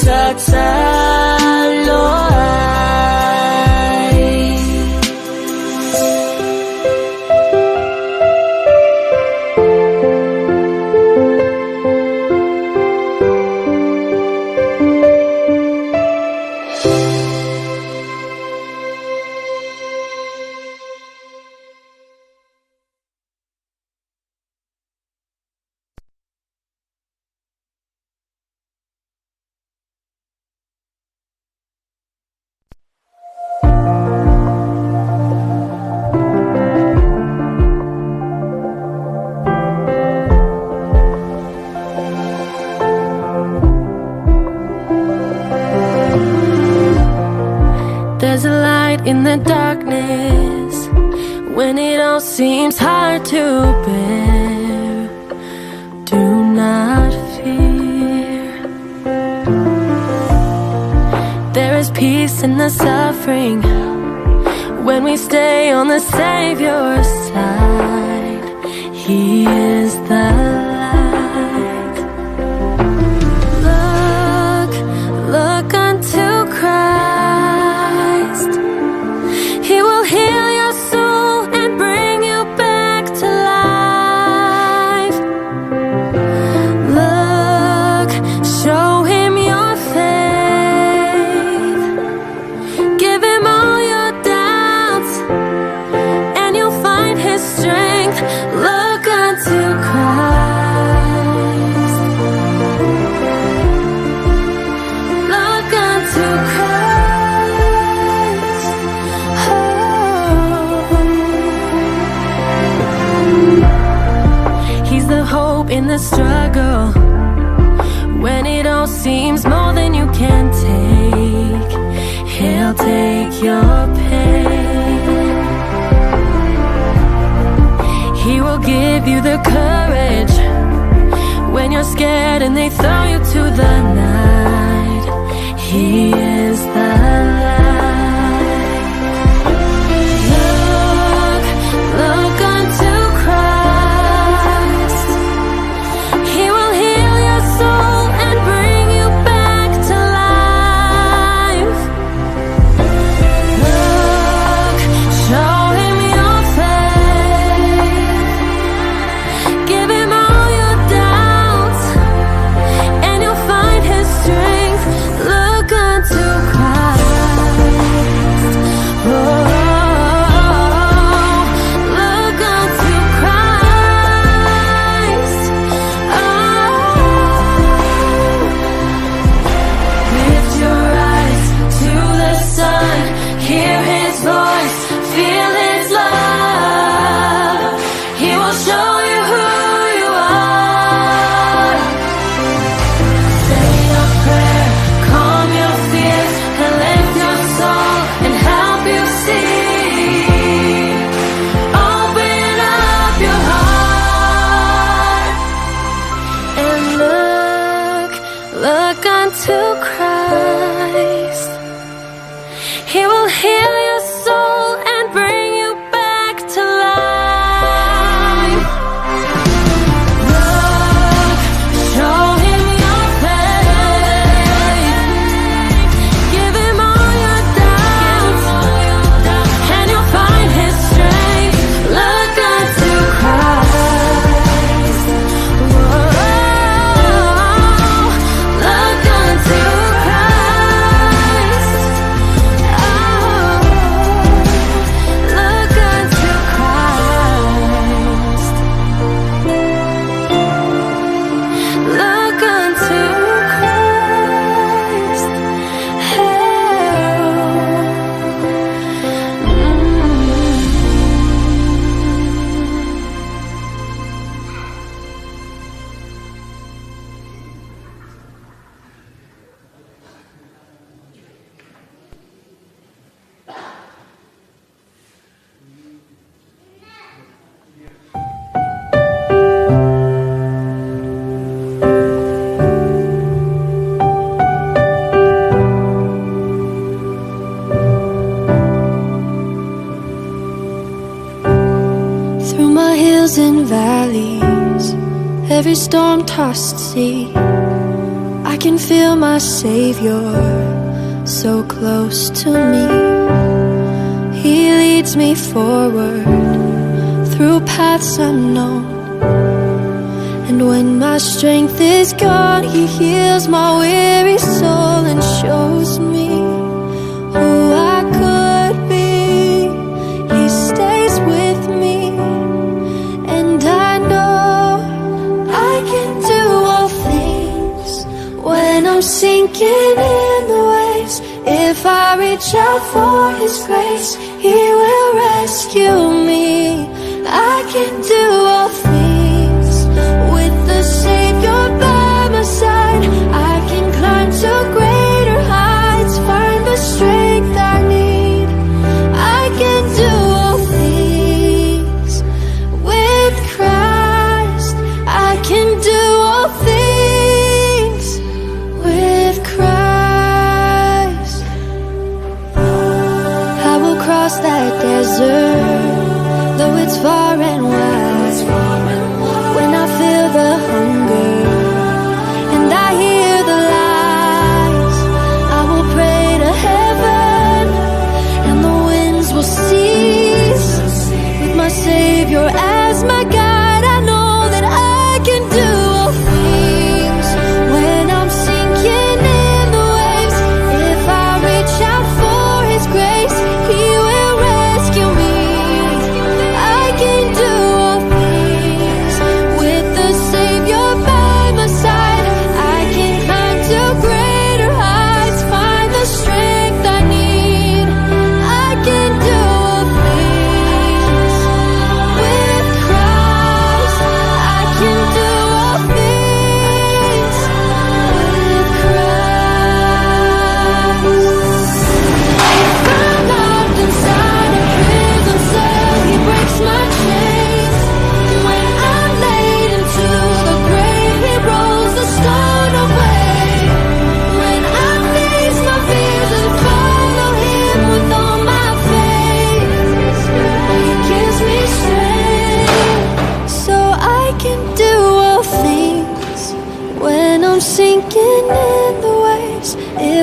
Tatalo ai. In the darkness, when it all seems hard to bear, do not fear. There is peace in the suffering when we stay on the Savior's side. He is the light. Look, look unto Christ. He will heal your soul and bring you back to life. Look, show him your faith. Give him all your doubts, and you'll find his strength. Look unto Christ. Look unto Christ. Oh. He's the hope in the struggle. When it all seems more than you can take, he'll take your pain. He will give you the courage when you're scared and they throw you to the night. He is the light. Look, look unto Christ. He will heal your soul and bring you back to life. Look, show him your faith. Give him all your doubts, and you'll find his strength. Look unto Christ. Oh, look unto Christ. Oh, lift your eyes to the sun. Hear his voice, feel his love. He will show you who you are. Say a prayer, calm your fears, and lift your soul and help you see. Open up your heart and look, look unto Christ. He will heal your soul and bring you back to life. Look, show him your faith. Give him all your doubts, and you'll find his strength. Look unto Christ. Whoa, look unto Christ. Oh, look unto Christ. Look unto Christ. Through my hills and valleys, every storm-tossed sea, I can feel my Savior so close to me. He leads me forward through paths unknown, and when my strength is gone, He heals my weary soul and shows me who I could be. He stays with me, and I know I can do all things when I'm sinking in the waves. If I reach out for His grace, He will rescue me. I can do all things with the Savior by my side. I can climb to greater heights, find the strength I need.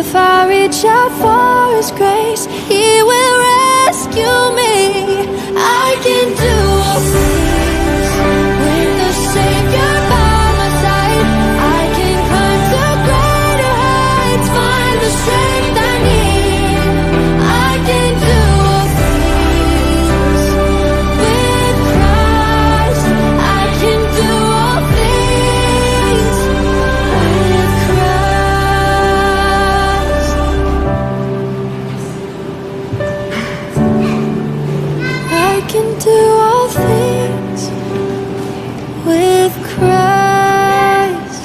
If I reach out for His grace, He will rescue me. I can do all things with the Savior by my side. I can climb to greater heights, find the strength I need. I can do all things with Christ. I can do all things with Christ. I can do all things with Christ.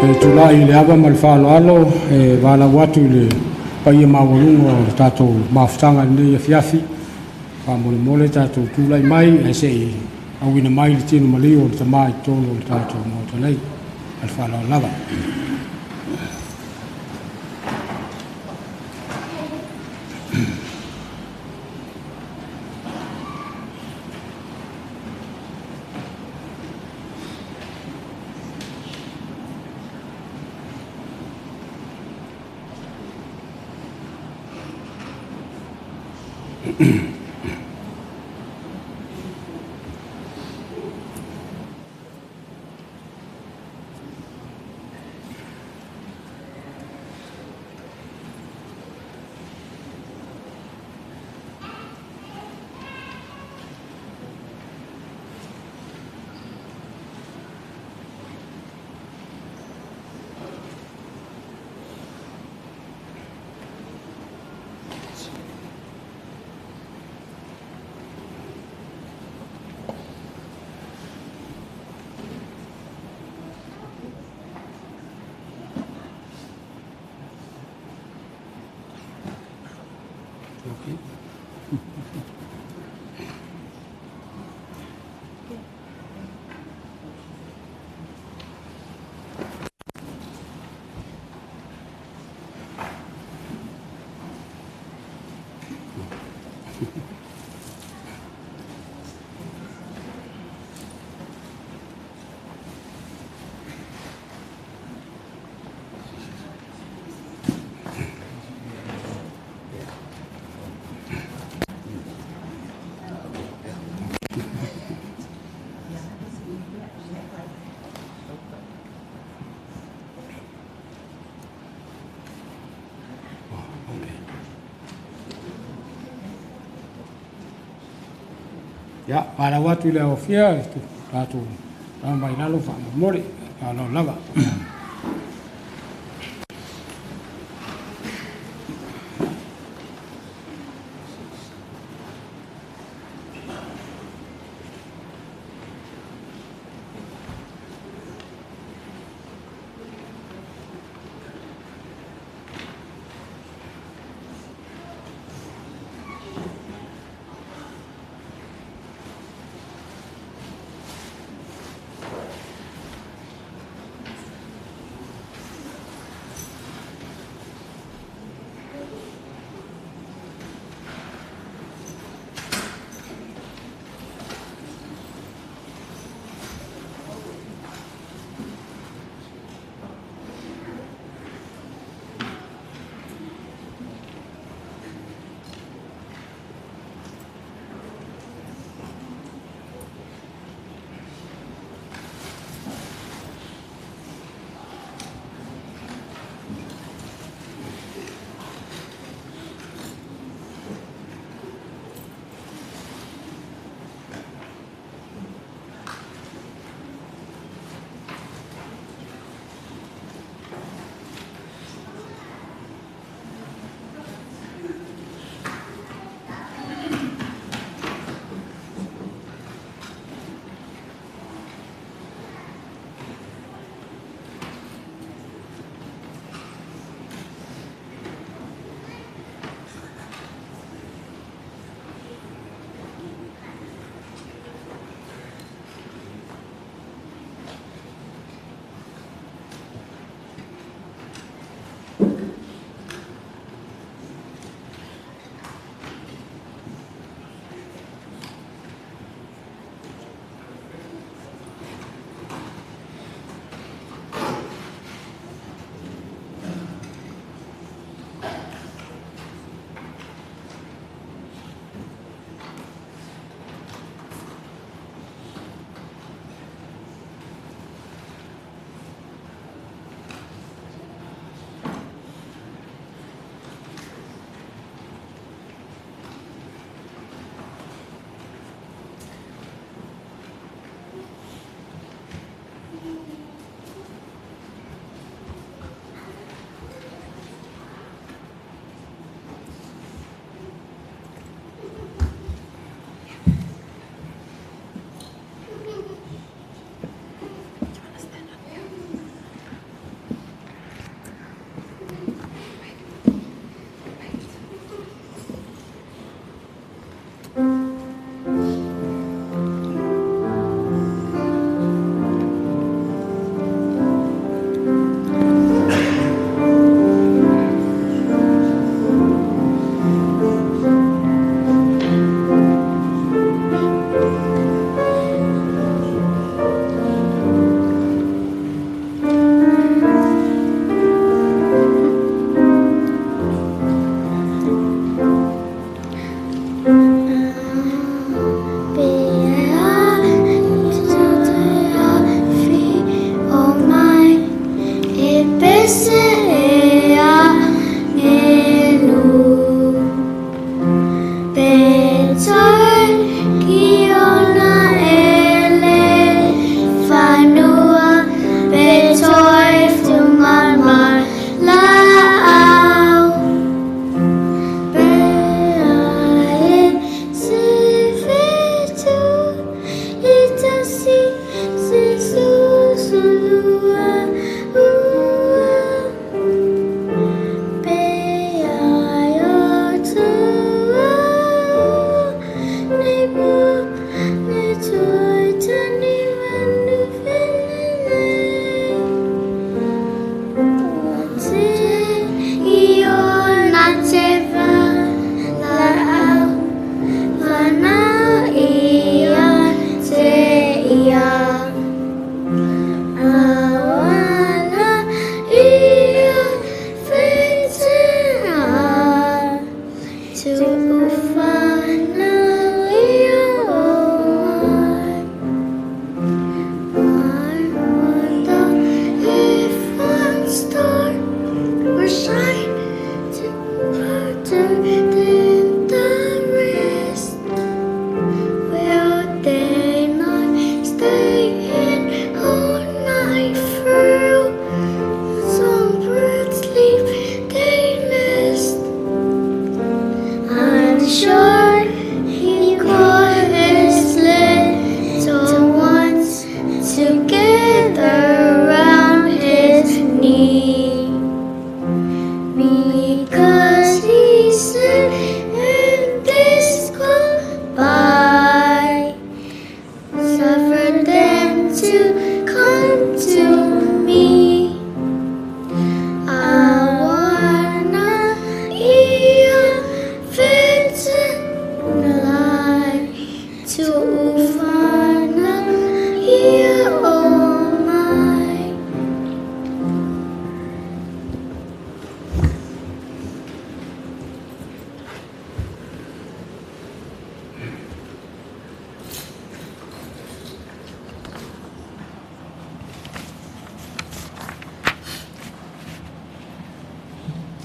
E tulai i le ava ma le faaaloalo e valaau atu i le paia maualuga o le tatou mafutaga i lenei afiafi. Faamolemole tatou tulai mai ae se i auina mai le tino maliu o le Tama i totonu o le tatou Maota nei. Ma le faaaloalo lava. Ia, valaau atu i le aofia tatou lava mai lalo faamolemole. Faaaloalo lava.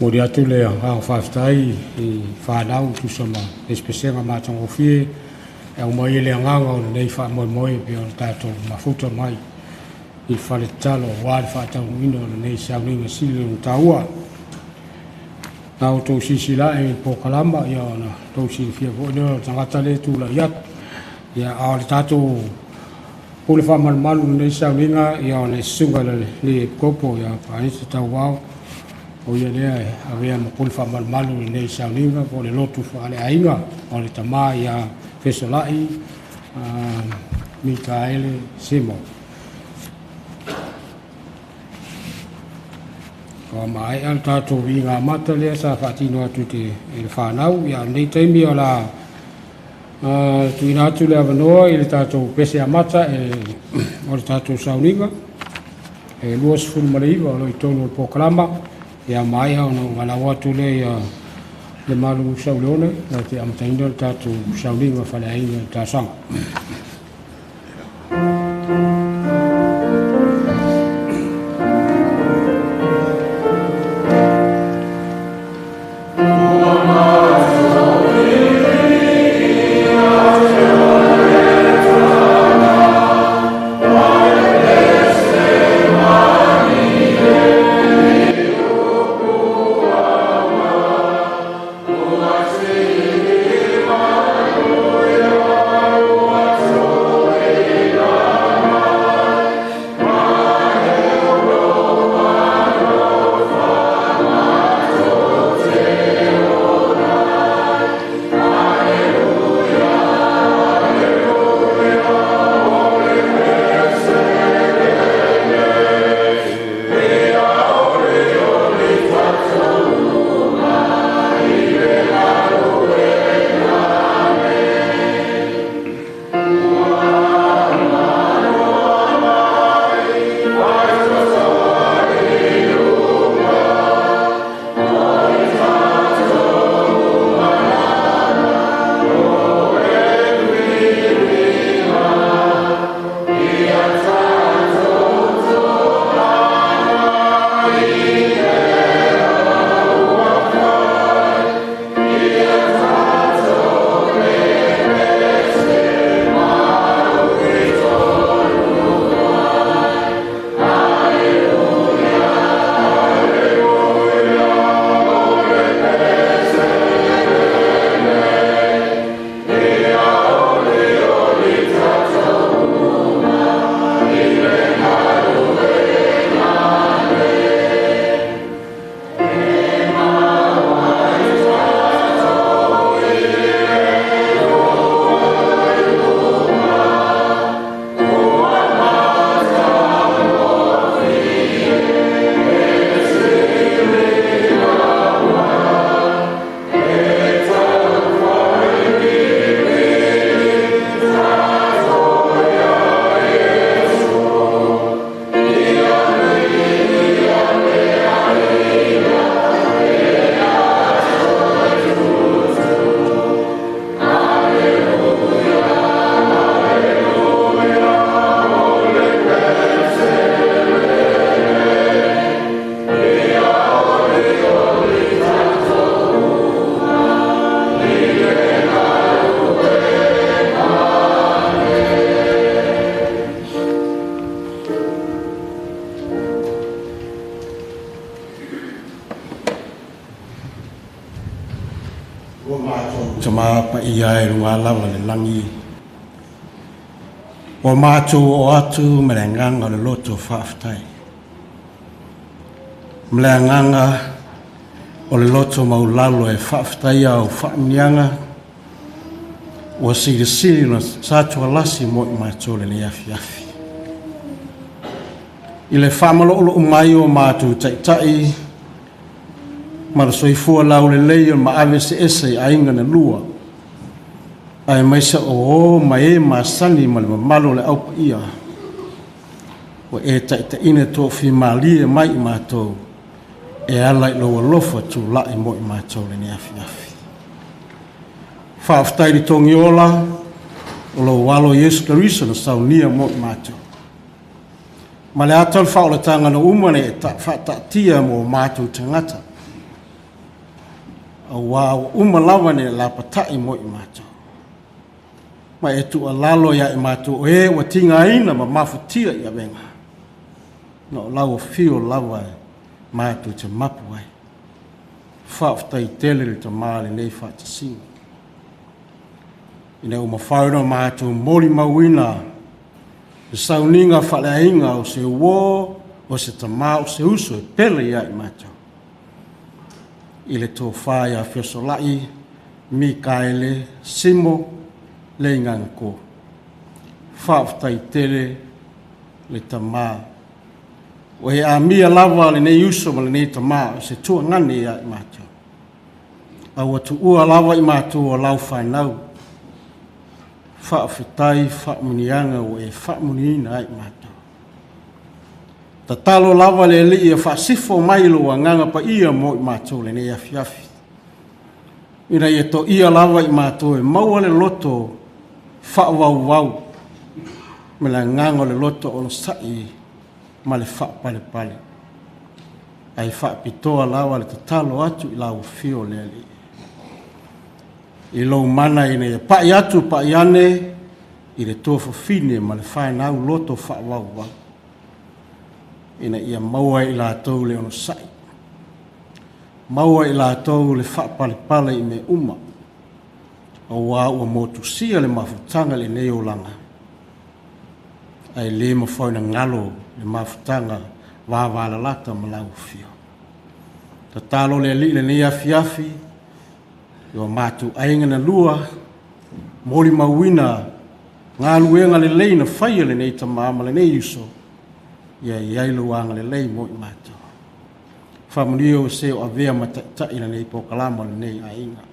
Moli atu le agaga faafetai i fanau tusa ma le pesega matagofie e aumai ai le agaga o lenei faamoemoe pei ona tatou mafuta mai i fale tatalo aua le faataunuuina o lenei sauniga sili ona taua. Na outou silasila i le polokalama, ia ona outou silafia foi lea o le tagata lea e tulai atu. Ia, a o le tatou pule faamalumalu i lenei sauniga, ia o le susuga i le Epikopo ia Paanita Tauao, o ia lea e avea ma pule faamalumalu i lenei sauniga po o le lotu faaleaiga o le tama ia Fesolai Mikaele Semo. Ua maea le tatou viiga amata lea sa faatino atu i le fanau. Ia, lenei taimi o la tuuina atu le avanoa i le tatou pese amata o le tatou sauniga e 29 o lo o i totonu o le polokalama. Ia maea ona ou valaau atu lea ia le Malu Sauleone na te amataina le tatou sauniga faleaiga i le talosaga. Paia e luga lava le lagi. Ua matou oo atu ma le agaga o le loto faafetai. Ma le agaga o le loto maulalo e faafetaia au faamanuiaga ua silisili ona satualasi mo i matou lenei afiafi. I le faamalooloo mai o matou taitai ma le soifua laulelei o maave eseese i aiga na lua, aemaise o o ma e masani ma le mamalu o le aupaia, ua e taitaiina tofimalie mai i matou e ala i lou alofa tulai mo i matou lenei afiafi. Faafetai i le togiola o lou alo Iesu Keriso na saunia mo i matou. Ma le ata o le faaolataga na uma ona e faataatia mo matou tagata, auā ua uma lava ona e lapatai mo i matou. Ma e tuualalo ia i matou o e ua tigaina ma mafatia i avega, na o lau afio lava e matou te mapu ai. Faafetai tele le Tama i lenei faatasiga, ina ua mafai ona matou molimauina le sauniga faaleaiga o se uo, o se tama, o se uso e pele ia i matou, i le tofa ia Fesolai Mikaele Simo Leiganaku. Faafetai tele le Tama, ua e amia lava lenei uso ma lenei tama o se tuagane ia i matou. A ua tuua lava i matou o lau fanau. Faafetai faamanuiaga ua e faamanuiina ai i matou. Tatalo lava le Alii e faasifo mai lou agaga paia mo i matou lenei afiafi, ina ia toia lava i matou e maua le loto faavauvau ma le agaga o le loto onosai ma le faapalepale, ae faapitoa lava le tatalo atu i lau afio o le Alii i lou mana ina ia pai atu pai ane i le tuafafine ma le fanau loto faavauvau, ina ia maua i latou le onosai, maua i latou le faapalepale i mea uma, auā ua motusia le mafutaga i lenei olaga, ae le mafai ona galo le mafutaga vavalalata ma lau afio. Tatalo le Alii i lenei afiafi i o matou aiga na lua, molimauina galuega lelei na faia lenei tama ma lenei uso, ia i ai lou agalelei mo i matou. Faamanuia o se o avea ma taitai lenei polokalama o lenei aiga.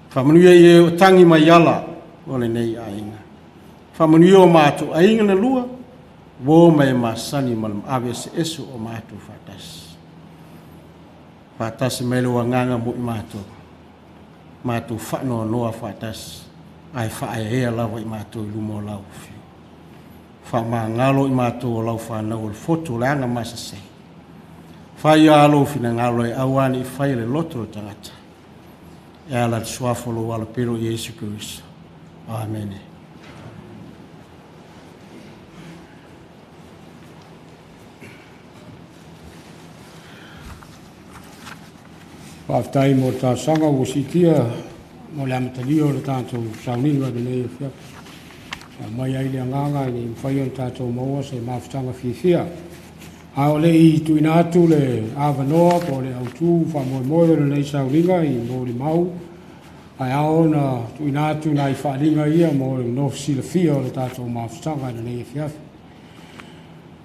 Faamanuia i e o tangi mai ala o lenei aiga. Faamanuia o matou aiga na lua, uo ma e masani ma le maave eseese o matou faatasi. Faatasi mai lou agaga mo i matou, matou faanoanoa faatasi, ae faaeaea lava i matou i luma o lau afio. Faamagalo i matou o lau fanau o le fotu o le aga masasei. Fai ia lou finagalo e aua ne i faia le loto o le tagata, e ala i le suafa o lou alopelo Iesu Keriso. Amene. Faafetai mo le talosaga ua siitia mo le amatalia o le tatou sauniga i lenei afiafi. E aumai ai le agaga ina ia mafai ona tatou maua se mafutaga fiafia. A o le i tuuina atu le avanoa po o le autu faamoemoe o lenei sauniga i molimau, ae ao ona tuuina atu nai faaaliga ia mo le nofo silafia o le tatou mafutaga i lenei afiafi.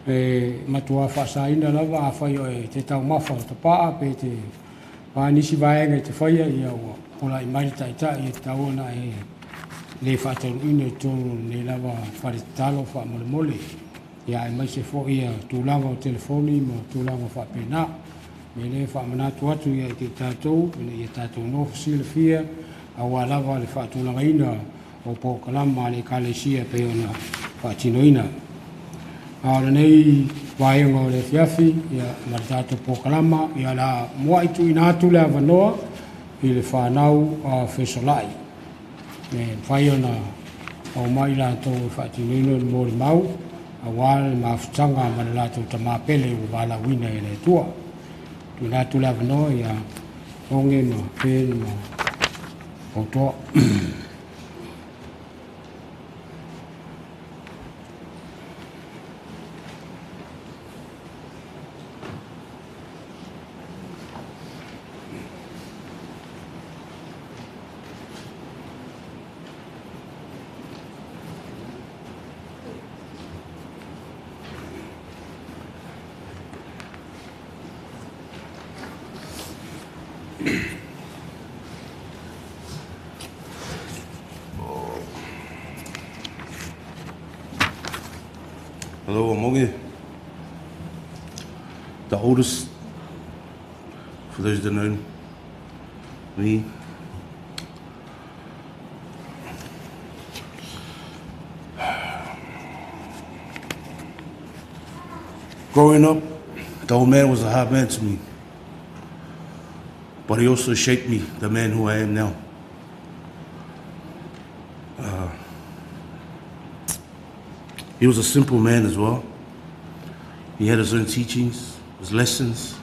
E matua faasaina lava afai o e te taumafa o tapaa pe te pa nisi vaega i te faia, ia ua pola'i mai le taitai e tatau ona e le faataunuuina i totonu o lenei lava fale tatalo faamolemole. Ia aemaise foi ia tulaga o telefoni ma tulaga faapena. Me le faamanatu atu ia i te tatou ina ia tatou nofo silafia aua lava le faatulagaina o polokalama a le Ekalesia pei ona faatinoina. A o lenei vaega o le afiafi ia, ma le tatou polokalama, ia la muai tuuina atu le avanoa i le fanau a Fesolai. E mafai ona aumai latou e faatinoina le molimau aua le mafutaga ma le latou tamapele ua valaauina e le Atua. Tuuina atu le avanoa ia Oge ma Pen ma Fautoa. Hello, I'm Oge, the oldest, for those that know me. Growing up, the old man was a hard man to me, but he also shaped me, the man who I am now. He was a simple man as well. He had his own teachings, his lessons,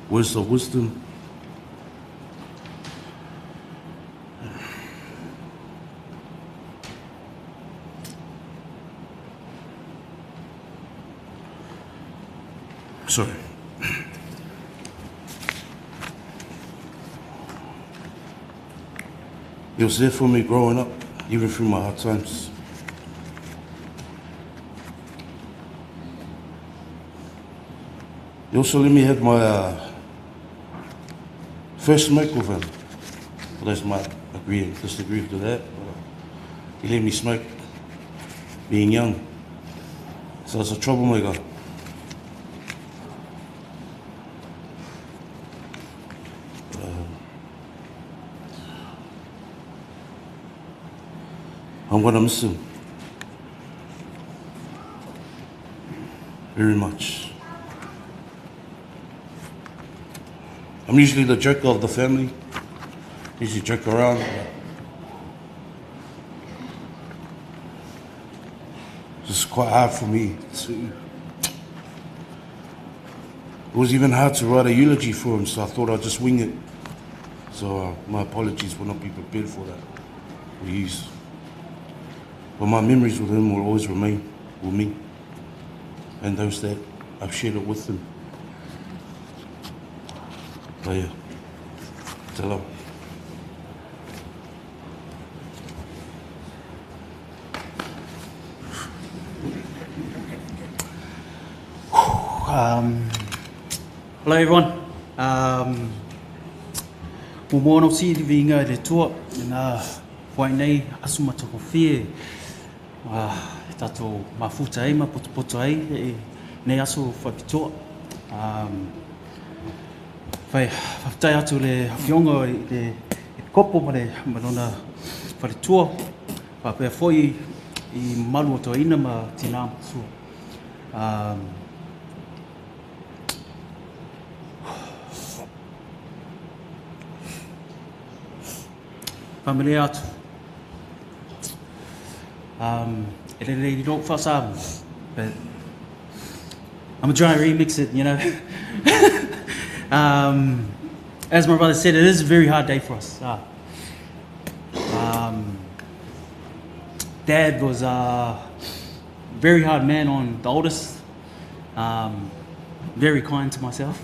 words of wisdom. Sorry. He was there for me growing up, even through my hard times. He also let me have my first smoke with him. For those might agree and disagree with that, but he let me smoke, being young. So I was a troublemaker. I'm gonna miss him very much. I'm usually the joker of the family. Usually joke around. It's quite hard for me to. It was even hard to write a eulogy for him, so I thought I'd just wing it. So my apologies for not being prepared for that. But my memories with him will always remain with me, and those that I've shared it with him. But yeah, hello. Hello everyone. Mo moana o si vinga le tua na whai nei asu matokofie tātou mafuta ai ma potopoto ai e nei asu whapitoa. Whai whaftai atu le fionga i le kopo ma le malona whare whapea foi i malu o toina ma tina matua. Family atu. But I'm gonna try and remix it, you know. As my brother said, it is a very hard day for us. Dad was a very hard man on the oldest, very kind to myself,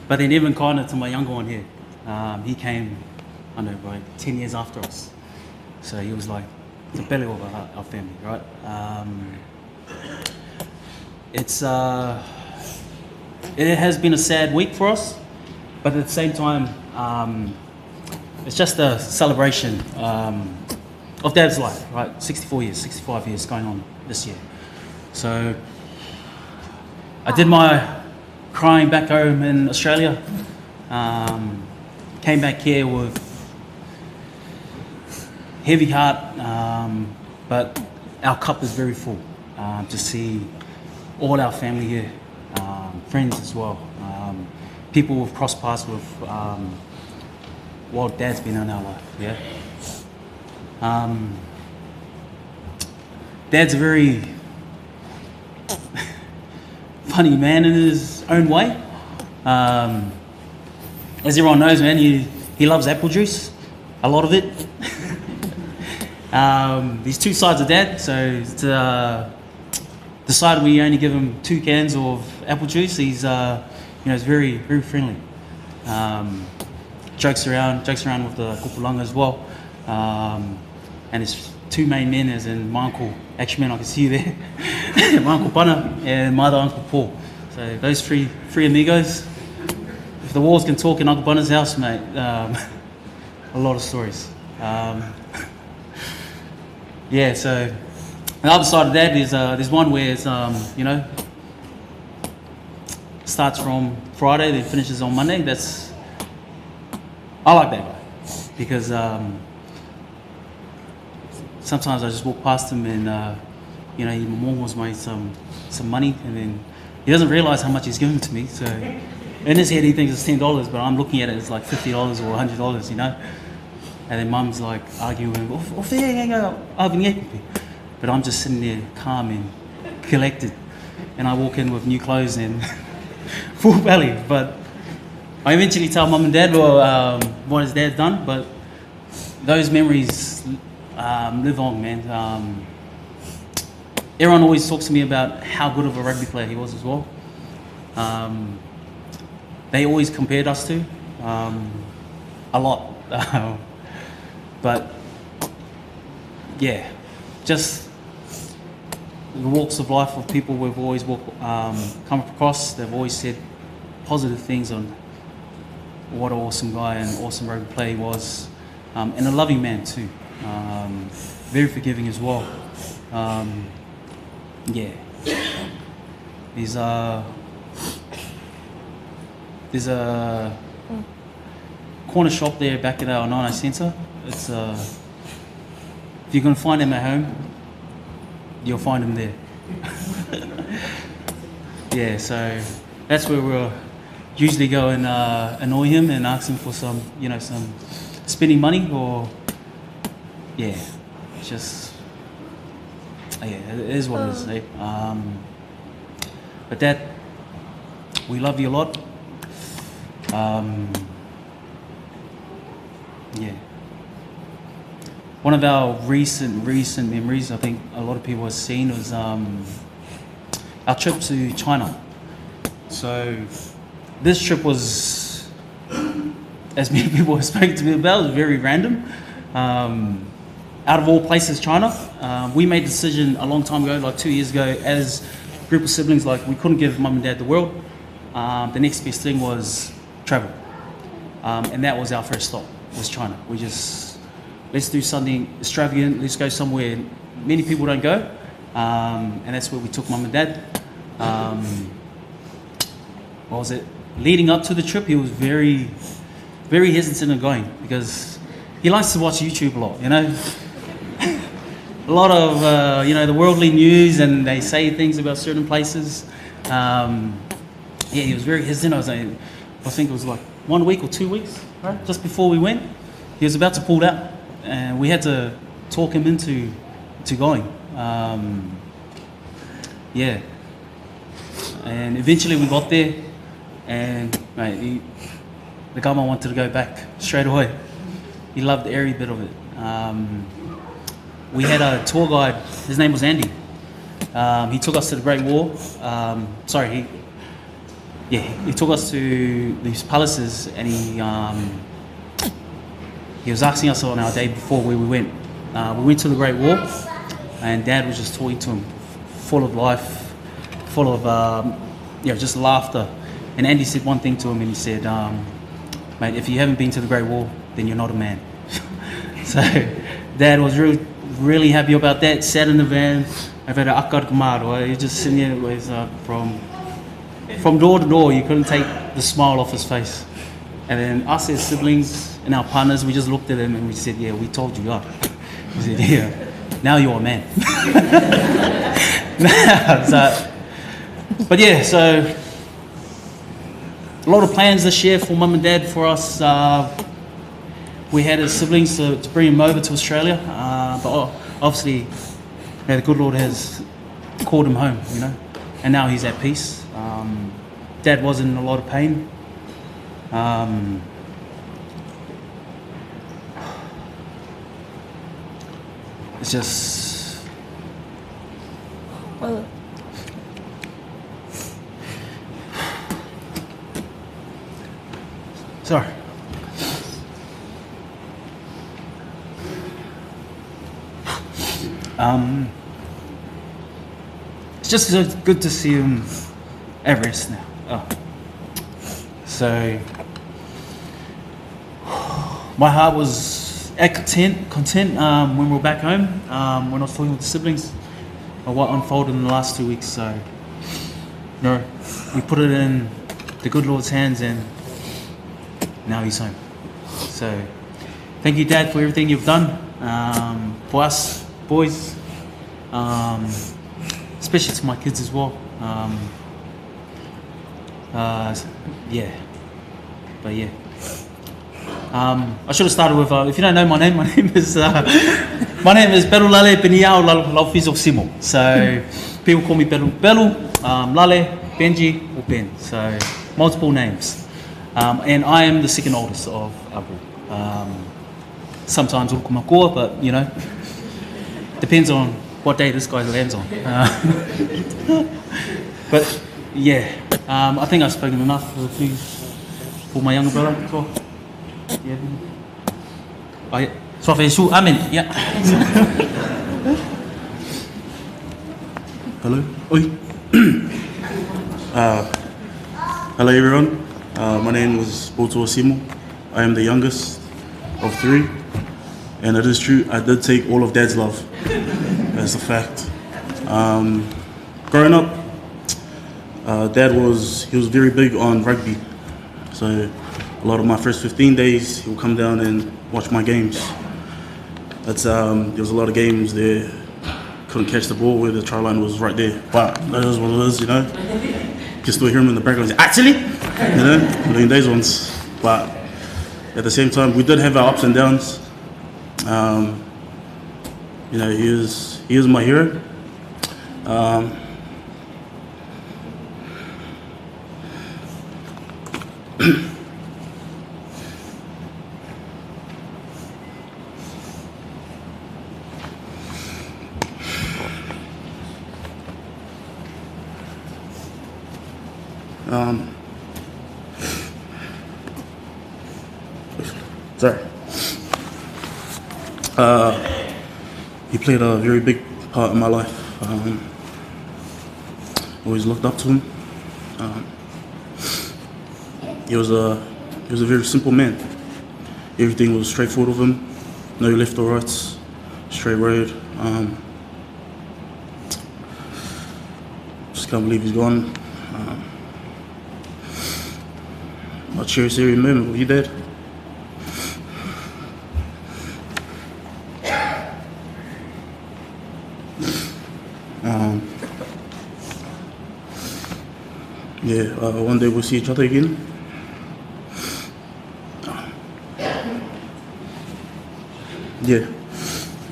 but then even kinder to my younger one here. He came, I don't know, right, 10 years after us. So he was like the belly of our family, right? It has been a sad week for us, but at the same time, it's just a celebration of Dad's life, right? 64 years, 65 years going on this year. So I did my crying back home in Australia, came back here with heavy heart, but our cup is very full to see all our family here, friends as well, people we've crossed paths with while Dad's been in our life, yeah? Dad's a very funny man in his own way. As everyone knows, man, he He loves apple juice, a lot of it. There's two sides of Dad, so it's, the side we only give him 2 cans of apple juice. He's he's very, very friendly. Jokes around with the Kopulanga as well. And his 2 main men, as in my uncle, actually, man, I can see you there, my uncle Pana and my other uncle Paul. So those three amigos. If the walls can talk in Uncle Pana's house, mate, a lot of stories. Yeah, so the other side of that is there's one where it's, starts from Friday, then finishes on Monday. I like that guy because sometimes I just walk past him and, he mumbles me some money, and then he doesn't realise how much he's given to me. So in his head he thinks it's $10, but I'm looking at it as like $50 or $100, you know. And then Mum's like arguing, but I'm just sitting there calm and collected. And I walk in with new clothes and full belly. But I eventually tell Mum and Dad what his dad's done, but those memories live on, man. Everyone always talks to me about how good of a rugby player he was as well. They always compared us to a lot. But yeah, just the walks of life of people we've always come across. They've always said positive things on what an awesome guy and awesome rugby player he was, and a loving man too. Very forgiving as well. Yeah, there's a corner shop there back at our Nana Centre. It's if you can find him at home, you'll find him there. Yeah, so that's where we'll usually go and annoy him and ask him for some, some spending money or, yeah, it's just, yeah, it is what it is. Eh? But Dad, we love you a lot. Yeah. One of our recent memories, I think a lot of people have seen, was our trip to China. So this trip was, as many people have spoken to me about, was very random. Out of all places, China. We made the decision a long time ago, like 2 years ago, as a group of siblings, like we couldn't give Mum and Dad the world. The next best thing was travel. And that was our first stop, was China. We just, let's do something extravagant, let's go somewhere many people don't go. And that's where we took Mum and Dad. What was it? Leading up to the trip, he was very, very hesitant in going because he likes to watch YouTube a lot, you know. A lot of, the worldly news, and they say things about certain places. Yeah, he was very hesitant. I think it was like 1 week or 2 weeks, right? Just before we went, he was about to pull out, and we had to talk him into going. Yeah. And eventually we got there, and mate, the Gama wanted to go back straight away. He loved every bit of it. We had a tour guide, his name was Andy. He took us to the Great Wall. He took us to these palaces, and he was asking us on our day before where we went. We went to the Great Wall, and Dad was just talking to him, full of life, full of just laughter. And Andy said one thing to him, and he said, mate, if you haven't been to the Great Wall, then you're not a man. So Dad was really, really happy about that. Sat in the van. I've had an akar kumaro. He was just sitting there with, from door to door. You couldn't take the smile off his face. And then us as siblings and our partners, we just looked at him and we said, yeah, we told you. Oh. We said, yeah, now you're a man. So a lot of plans this year for Mum and Dad, for us. We had his siblings to bring him over to Australia, but obviously, the good Lord has called him home, you know, and now he's at peace. Dad was in a lot of pain. It's just. Sorry. It's just so good to see him at rest now. Oh. So my heart was at content when we were back home, when I was talking with the siblings of what unfolded in the last 2 weeks. So no, we put it in the good Lord's hands, and now he's home. So thank you, Dad, for everything you've done for us boys, especially to my kids as well. Yeah, but yeah. I should have started with, if you don't know my name, my name is Belu Lale Beniao Laufiso Simo. So people call me Belu Belu, Lale, Benji, or Ben. So multiple names. And I am the second oldest of our group. Sometimes Urukumakoa, but you know, depends on what day this guy lands on. But yeah, I think I've spoken enough for the few, for my younger brother as well. Yeah. Oh, yeah. Amen. Yeah. Hello. Oi. Hello everyone. My name is Boto Simo. I am the youngest of three, and it is true, I did take all of Dad's love. That's a fact. Growing up, Dad was very big on rugby. So a lot of my first 15 days, he would come down and watch my games. That's there was a lot of games there. Couldn't catch the ball where the try line was right there. But that is what it is, you know. You can still hear him in the background, actually, you know, doing those ones. But at the same time, we did have our ups and downs. You know, he is my hero. Sorry. He played a very big part in my life. Always looked up to him. He was a very simple man. Everything was straightforward with him. No left or rights, straight road. Just can't believe he's gone. I cherish every moment with you, Dad. One day we'll see each other again. Yeah,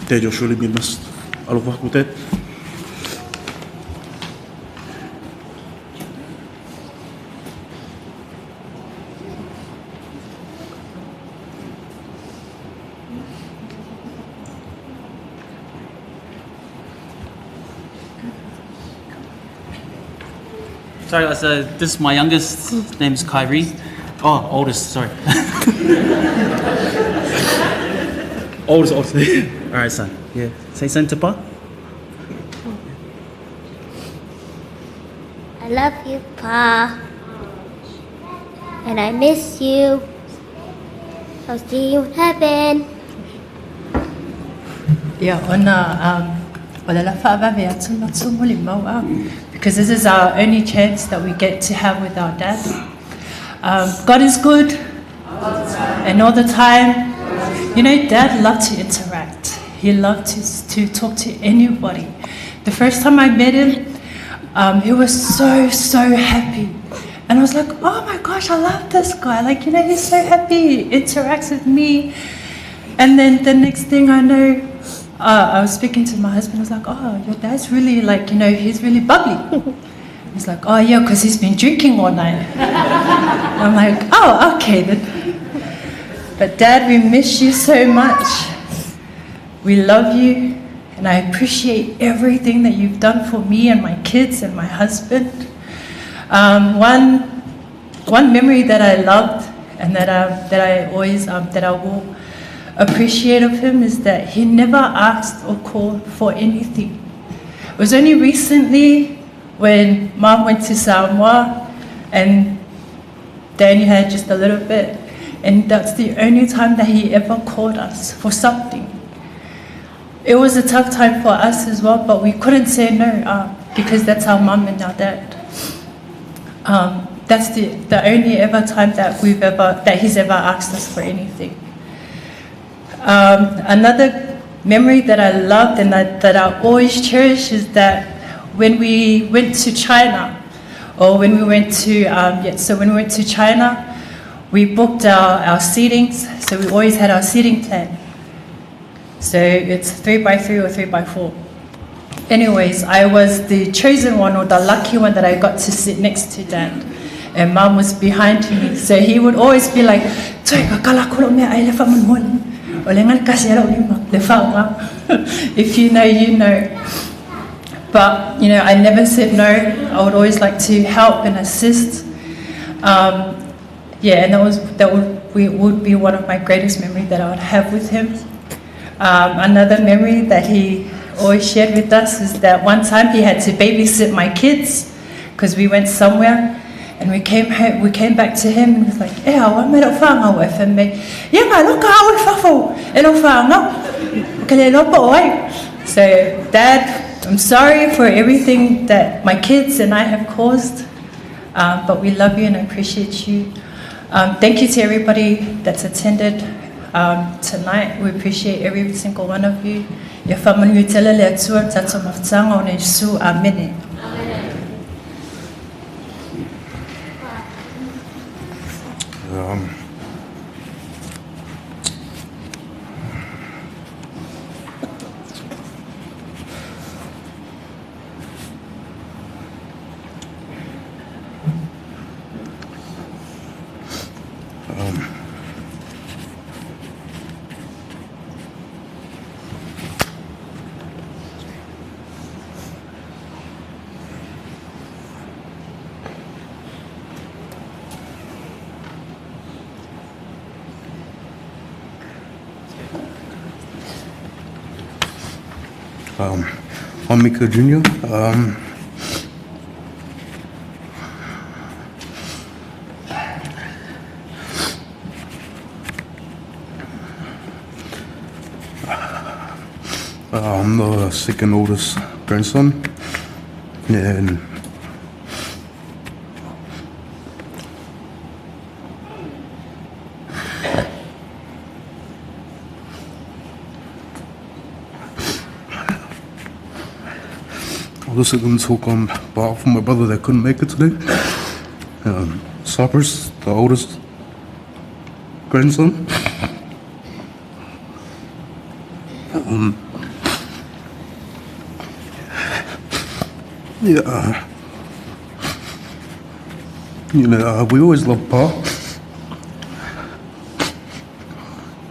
Dad, you'll surely be missed. Alofa ku, Dad. Sorry guys, this is my youngest. His name's Kyrie. Oh, oldest, sorry. Oldest. All right, son. Yeah. Say something to Pa. I love you, Pa. And I miss you. I'll see you in heaven. Yeah, ona because this is our only chance that we get to have with our dad. God is good, and all the time. You know, Dad loved to interact. He loved to talk to anybody. The first time I met him, he was so, so happy. And I was like, oh my gosh, I love this guy. Like, you know, he's so happy. He interacts with me. And then the next thing I know, I was speaking to my husband. I was like, oh, your dad's really, like, you know, he's really bubbly. He's like, oh, yeah, because he's been drinking all night. I'm like, oh, okay then. But Dad, we miss you so much. We love you. And I appreciate everything that you've done for me and my kids and my husband. Um, one, one memory that I loved and that I, that I always, um, that I will appreciate of him is that he never asked or called for anything. It was only recently when mom went to Samoa and Danny had just a little bit, and that's the only time that he ever called us for something. It was a tough time for us as well, but we couldn't say no uh, because that's our mom and our dad. Um, that's the, the only ever time that we've ever that he's ever asked us for anything. Um, another memory that I loved and that, that I always cherish is that when we went to China, or when we went to um, yeah, so when we went to China, we booked our, our seatings, so we always had our seating plan. So it's three by three or three by four. Anyways, I was the chosen one or the lucky one that I got to sit next to Dan. And mom was behind me. So he would always be like, If you know, you know. But, you know, I never said no. I would always like to help and assist. Um, yeah, and that was that would, we, would be one of my greatest memories that I would have with him. Um, another memory that he always shared with us is that one time he had to babysit my kids because we went somewhere and we came home, we came back to him and he was like, "Eh, awa me lo whanga o FMA. Ia ngā loka au e whafo, e lo whanga. Ke le lopo oi. So, Dad, I'm sorry for everything that my kids and I have caused, um, but we love you and appreciate you. Um, thank you to everybody that's attended um, tonight. We appreciate every single one of you. Ia whamanu tele le atua tato mafutanga o nei su. Amene. Um, um, Um, I'm Mika Jr. Um, I'm the second oldest grandson, and I was also going to talk on behalf of my brother that couldn't make it today. Um, Cypress, the oldest grandson. Um, yeah, uh, you know, uh, we always loved Pa.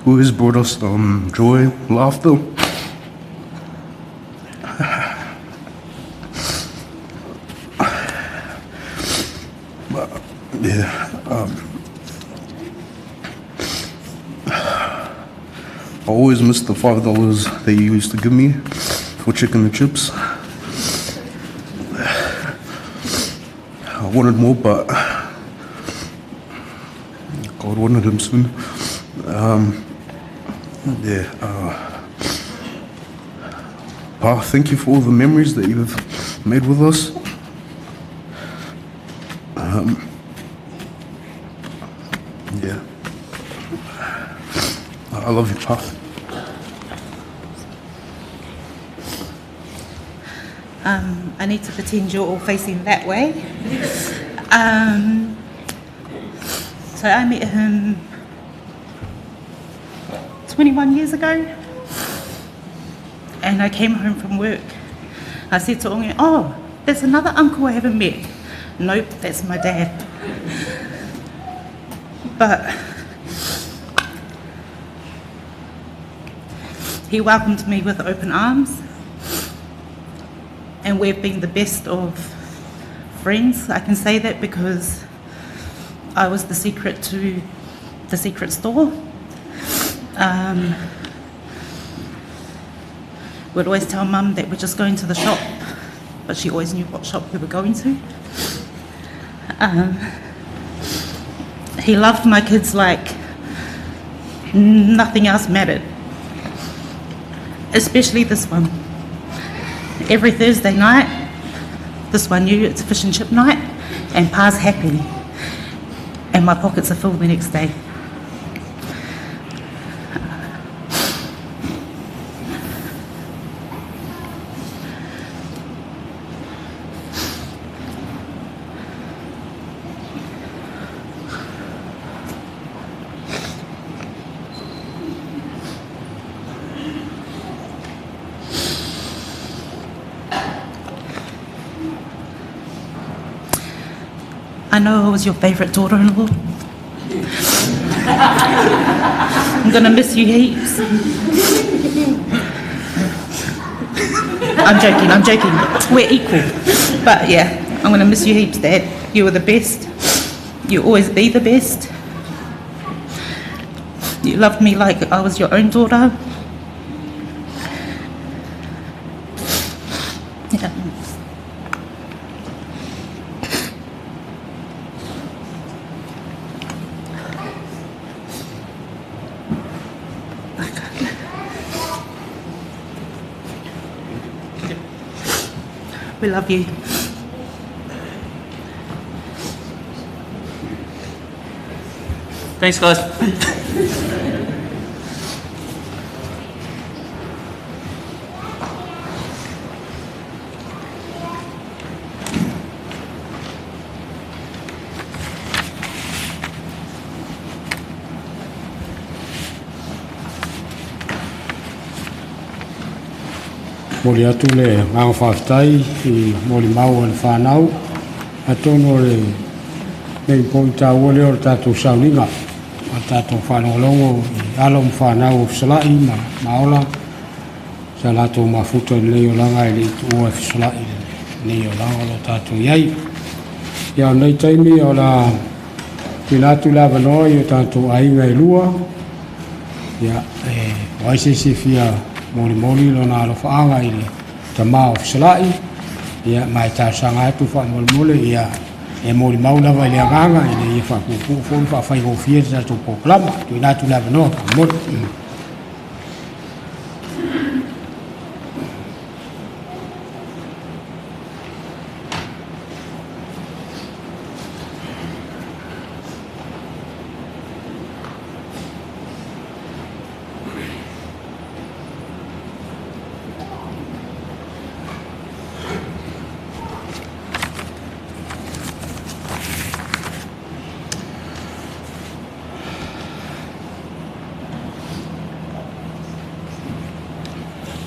He always brought us um, joy, laughter. But, yeah, um, I always miss the $5 they used to give me for chicken and chips. I wanted more, but God wanted him soon. Um, yeah. Uh, pa, thank you for all the memories that you've made with us. Um, yeah. I love you, Pa. Um, I need to pretend you're all facing that way. Um, so I met him 21 years ago, and I came home from work. I said to Onge, oh, there's another uncle I haven't met. Nope, that's my dad. But he welcomed me with open arms. And we've been the best of friends. I can say that because I was the secret to the secret store. We'd always tell Mum that we're just going to the shop, but she always knew what shop we were going to. He loved my kids like nothing else mattered, especially this one. Every Thursday night, this one knew it's fish and chip night, and Pa's happy, and my pockets are full the next day. I know I was your favourite daughter-in-law. I'm going to miss you heaps. I'm joking, I'm joking. We're equal. But yeah, I'm going to miss you heaps, Dad. You were the best. You'll always be the best. You loved me like I was your own daughter. Yeah. We love you. Thanks, guys. Moli atu le ngā whāwhitai i moli mau o le whānau. Atonu o le nei poi tāua leo o le tātou sauniga. O tātou whālongolongo i alo ma whānau o Fesolai ma maola. Sa lātou mafuta i nei o langa i le itu o Fesolai nei o langa o lo tātou iai. Ia o nei taimi o la tuina atu le avanoa i o tātou aiga e lua. Ia e waise se fia moli moli lona alofaʻaga i le tamā o Fesolai, ia ma e talosaga atu faamolemole ia e molimau lava i le agaga ina ia faapuupuu foi ma faafaigofie le tatou polokalama. Tuuina atu le avanoa faamolemole.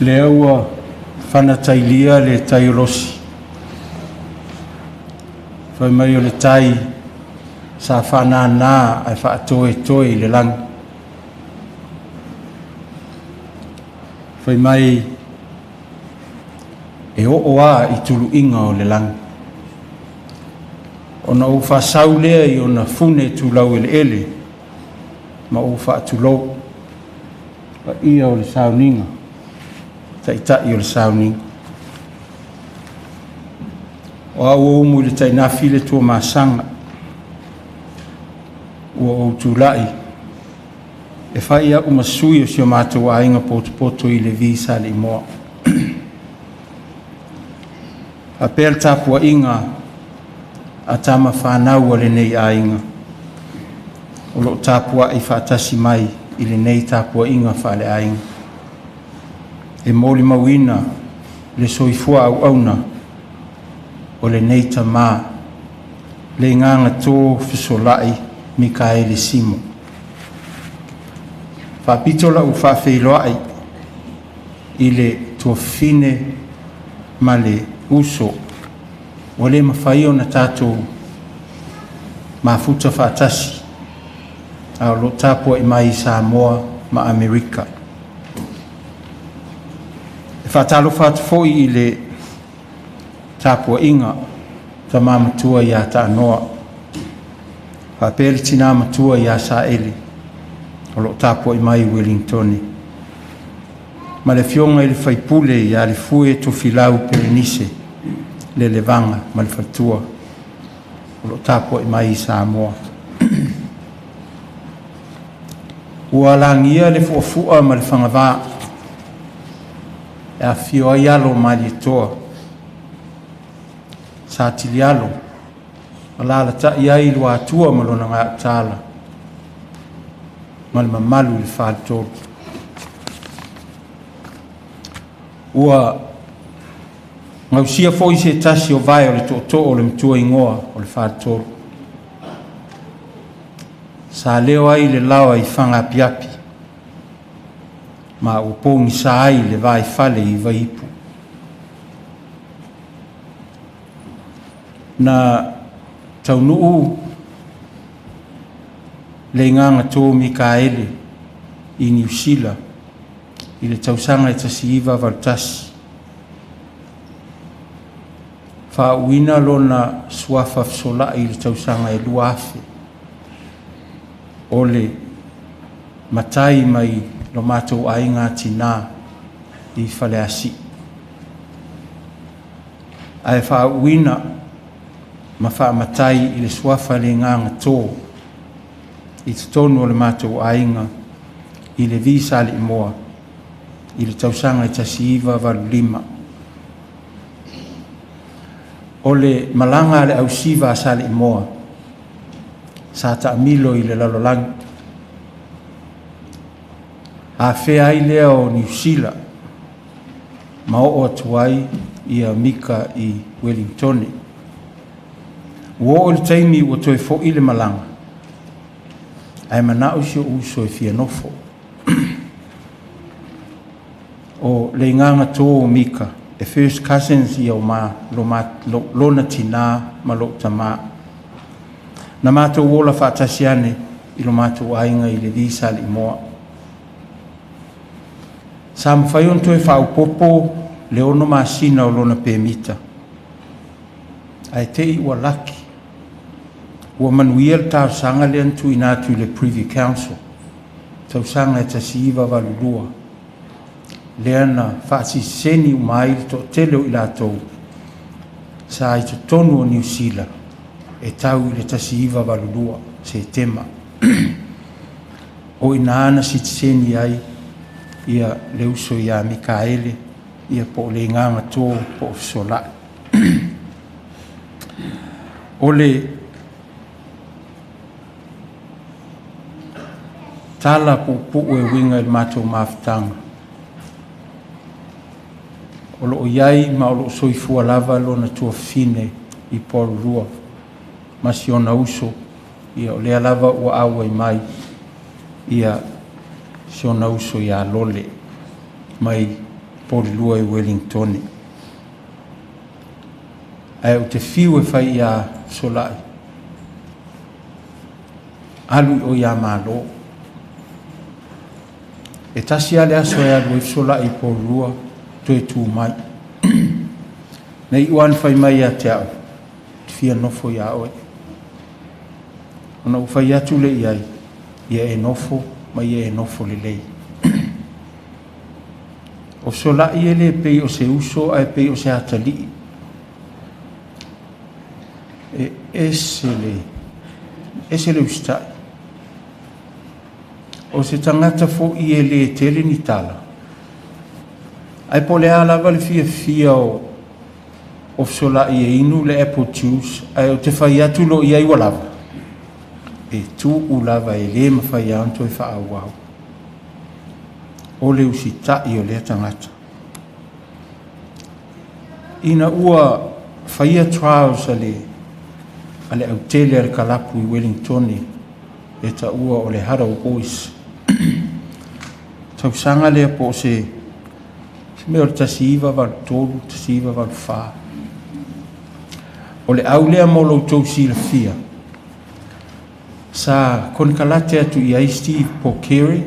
Lea ua fanatailia le tai o losi. Fai mai o le tai sa whanana ai whaatoe toe i le langi. Fai mai e o a i tulu inga o le langi. Ona o whasau lea i ona fune tūlau ele ele ma o whaatulou. Pa ia o le sauninga. Taʻitaʻi o le sauniga. O au o umu i le tainafi le tua masaga ua ou tulaʻi e fai aʻu ma sui o si o matou aiga potopoto i le vi sa le imoa. Faapea le tapuaʻiga a tama fanau a lenei aiga o loo tapuaʻi faatasi mai i lenei tapuaʻiga faaleaiga. E moli mauina le soifua auauna o lenei tamā le igaga tō Fesolai Mikaele Simo. Faapito lau faafeiloai i le tuafine ma le uso ua lē mafai ona tatou mafuta faatasi a o loo tapuaʻi mai i Samoa ma Amerika. E faatalofa atu foʻi i le Tapuaiga tama matua ia Taanoa faapea le tinā matua ia Saele o loo tapuai mai Uelintone, ma le afioga i le faipule ia Lefue Tofilau Pelenise le Levaga ma le faletua o loo tapuai mai i Samoa. Ua lagia le fuafua ma le fagavā e afio ai alo o Malietoa, Satilialo, alaalatai ai Luatua ma lona gautaala ma le mamalu i le faletolu. Ua gausia foi se tasi o vae o le tootoo o le matuaingoa o le faletolu. Sa leo ai le laoa i fagapiapi ma ua pogisa ai le vaifale i Vaipu. Na taunuu le Igagatō Mikaele i Niu Sila i le tausaga e 1981, faauuina lona suafa Fesolai i le tausaga e 2000. O le matai mai lo matou aiga tinā i Faleasiu, ae faauuina ma faamatai i le suafa le Igagatō i totonu o le matou aiga i le Vi Saleimoa i le tausaga e 1985. O le malaga a le ausiva a Saleimoa sa taamilo i le lalolagi, afea ai lea o Niu Sila ma oo atu ai ia Mika i Uelintone. Ua oo i le taimi ua toe fo'i le malaga, ae manao si o'u uso e fia nofo. O le Igagatō o Mika e first cousins ia o ma lo ma lo, lona tinā ma lo'u tamā. Na matou ola faatasi ane i lo matou aiga i le Vi Saleimoa. Sa mafai ona toe faaopoopo le 6 masina o lona pemita, ae te i ua laki. Ua manuia le talosaga lea na tuuina atu i le Privy Council tausaga e 1982, lea na faasitiseni uma ai le toatele o i latou sa i totonu o Niu Sila e tau i le 1982 Setema. O ina na sitiseni ai ia le uso ia Mikaele ia po o le Igagatō po o Fesolai. O le tala puupuu e uiga i le matou mafutaga, o loo iai ma o loo soifua lava lona tuafafine i Porirua ma si ona uso ia, o lea lava ua auai mai ia si ona uso ia Lole mai Porirua i Wellingtone. Ae ou te fiu e fai iā Fesolai, alu i o iā Malo. E tasi a le aso e alu ai Fesolai i Porirua toe tu mai. Na iu ana fai mai ia te au, te fia nofo iā oe. Ona ou fai atu le i ai, ia e nofo ma ia e nofo lelei. O Fesolai e le pei o se uso ae pei o se atalii. E ese le usitai. O se tagata fo'i e lē tele ni tala. Ae po le a lava le fiafia o Fesolai e inu le apple juice, ae o te fai atu lo i ai ua lava. E tuu lava e lē mafai a ona toe faaauau. O le usita'i o lea tagata. Ina ua faia trials a le autele a le kalapu i Wellingtone e taua o le Huddle Boys. Tausaga lea po o se mea o le 1983, 1984. O le au lea mo loutou silafia. Sa konekarate atu i ai Steve Pokere,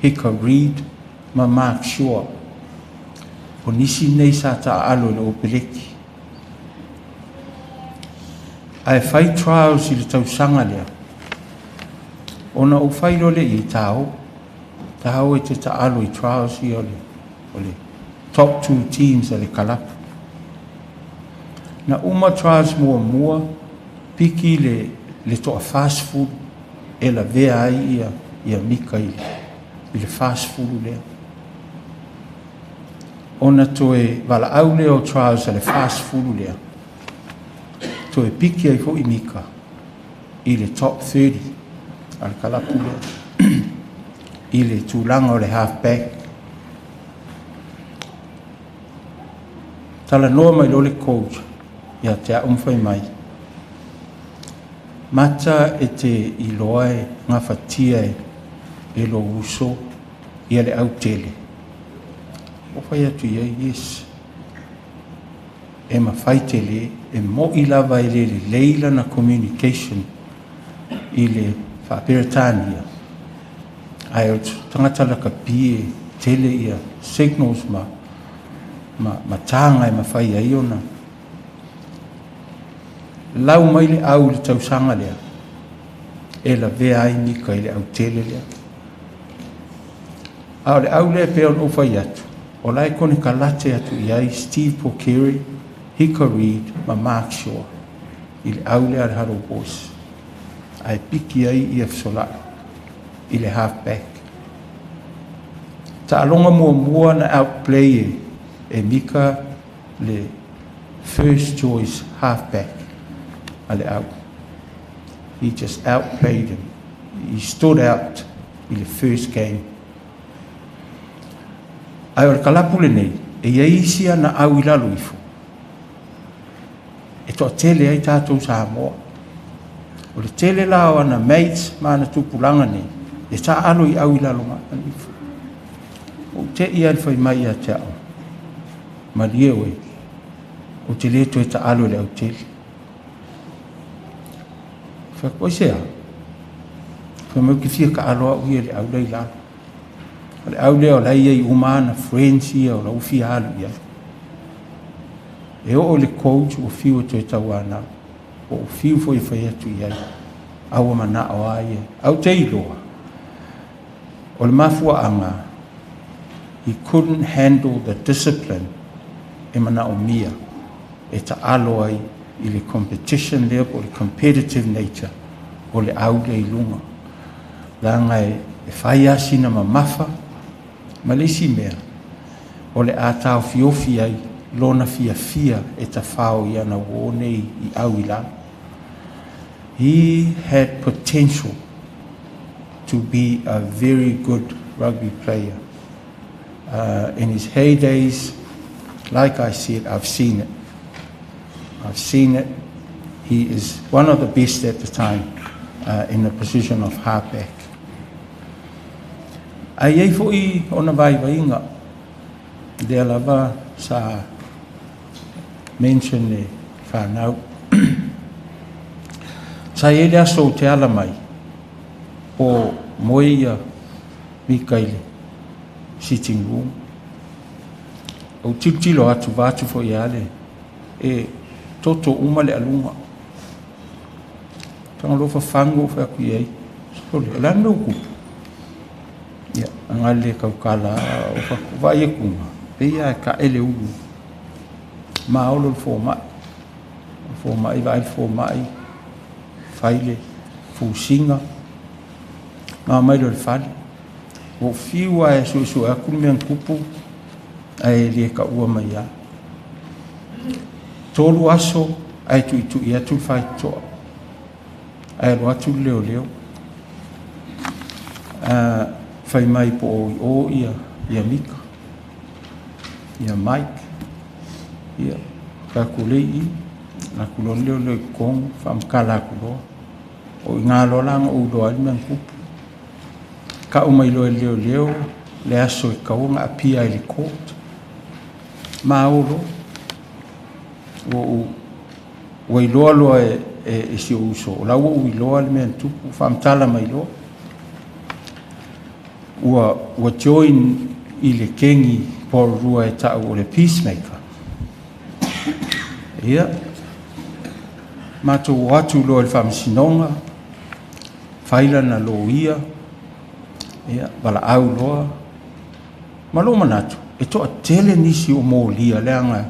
Hika Reid ma Mark Shaw. O nisi nei sa taaalo i le Opeleki. Ae fai trials i le tausaga lea, ona ou fai loa lea i ai, ta o, ta o e te taalo i trials ia o le top two teams a le kalapu. Na uma trials muamua, piki le toa-40 e lavea ai ia Mika i le 40 lea. Ona toe valaau lea o trials a le 40 lea, toe piki ai foi Mika i le top 30 a le kalapu lea i le tulaga o le half back. Talanoa mai loa le coach ia te a'u ma fai mai, "Mata, e te iloa e gafatia e lou uso ia le autele?" O fai atu i ai, "Yes, e mafai tele." E mo'i lava e le lelei lana communication i le faaperetania, ae o tagata lakapi e tele ia signals ma taga e mafai ai ona lau mai le au i le tausaga lea e lavea ai Mika i le autele lea. A o le au lea, pei ona ou fai atu, o la e konekarate atu i ai Steve Pokeri, Hika Reid ma Mark Shaw i le au lea a le Huddle Boys, ae piki ai ia Fesolai i le half back. Taaloga muamua na outplay e Mika le first choice half back a le au. He just outplayed him. He stood out i le first game. Ae o le kalapu lenei, e iai isi ana au i lalo ifo e toatele ai tatou Samoa. O le tele la o ana mates ma ana tupulaga nei e taalo i au i lalo ifo. Ou te ia le fai mai ia te au, "Malie oe, ou te lē toe taalo i le autele." Fai atu, "Ai se a?" Fai mai, "Ou te fia taalo au ia i le au la i lalo." O le au lea o la e i ai uma ana friends ia o la ua fia alu i ai. E oo i le coach ua fiu e toe tauanau, ua ou fiu foi e fai atu i ai, a ua manao a ia. Au te iloa o le mafuaaga, he couldn't handle the discipline e manaomia e taalo ai i le competition lea po o le competitive nature o le au lea i luga, leaga e fai a sina mamafa ma le isi mea o le a taofiofi ai lona fiafia e tafao i ana uō nei i au i lalo. He had potential to be a very good rugby player. In his heydays, like I said, I've seen it. I've seen it. He is one of the best at the time in the position of halfback. Ae iai foi ona vaivaiga lea lava sa mention e fanau. Sa iai le aso ou te ala mai o moe ia Mika i le sitting room. Ou tilotilo atu vaatu foi ia le e toto uma le aluga. Taga fafagu, ou fai atu i ai, "Sole, o le a le mea ua tupu?" Ia, agai le kaukala o fatu vaai atuga, pei lava e tae le ulu. Maolo le fomai. O fomai vaai le fomai, fai le fusiga, ma mai loa i le fale. Ua ou fiu lava e suesue atu le mea na tupu, ae le taua mai lava. 3 aso ae tuitui atu le faitotoa. Ae alu atu le leoleo. Fai mai po o i o ia Mika, ia Mike. Ia, fai atu lea i i, atu loa le leoleo i totonu, faamatala atu loa. O i gā loa la na ou iloa ai le mea na tupu. Tau mai loa e le leoleo le aso e tatau ona appear ai i le court. Maolo, ua ou ua iloa loa e si ou uso, o la ua ou iloa le mea na tupu, faamatala mai loa. Ua join i le kegi polarua e tau o le Peacemaker. Ia, Matou o atu loa i le faamasinoga, fai lana loia, ia, valaau loa. Ma lou manatu, e toatele nisi o molia leaga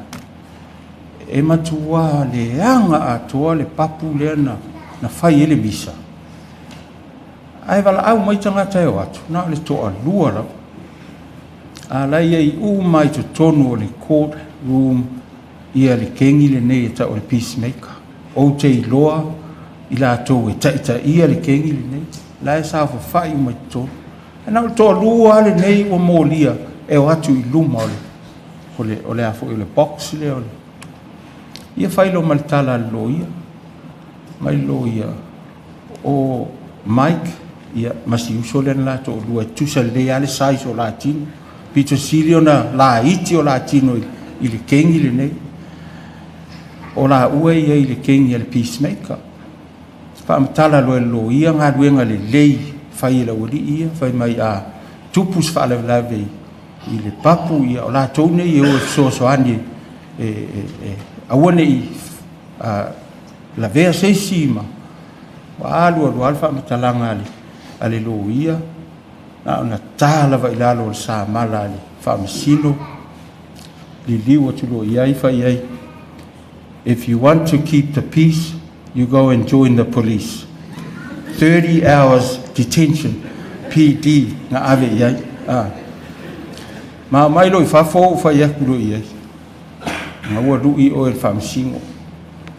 e matuā leaga atoa le papu lea na fai ai le misa. Ae valaau mai tagata e o atu, na o le toalua lava. A la e i ai uma i totonu o le court room ia le kegi lenei e tau o le Peacemaker. Ou te iloa i latou e taitaia le kegi lenei, la e saofafai uma i totonu. Ae na o le toalua lava lenei ua molia e o atu i luma o le a foi o le box lea o le. Ia fai loa ma le tala a le loia, mai le loia, o Mike ia ma si uso lea na la toalua e tutusa lelei lava le size o la tino. Pito sili ona laiti o la tino i le kegi lenei. O laua e i ai i le kegi a le Peacemaker. Faamatala loa e le loia galuega lelei fai e le aualii ia, fai mai a tupu se faalavelave i le papu, ia o latou nei e o e fesoasoani e aua ne i lavea se isi ma ua alu alu lava le faamatalaga a le loia, na ona ta lava i lalo o le samala a le faamasino, liliu atu loa i ai fai ai, "If you want to keep the peace, you go and join the police." 30 hours detention, PD, na ave i ai. Ah. Ma mai lo i fafo ou fai atu lo i ai. Nga ua lui oe le faamasino.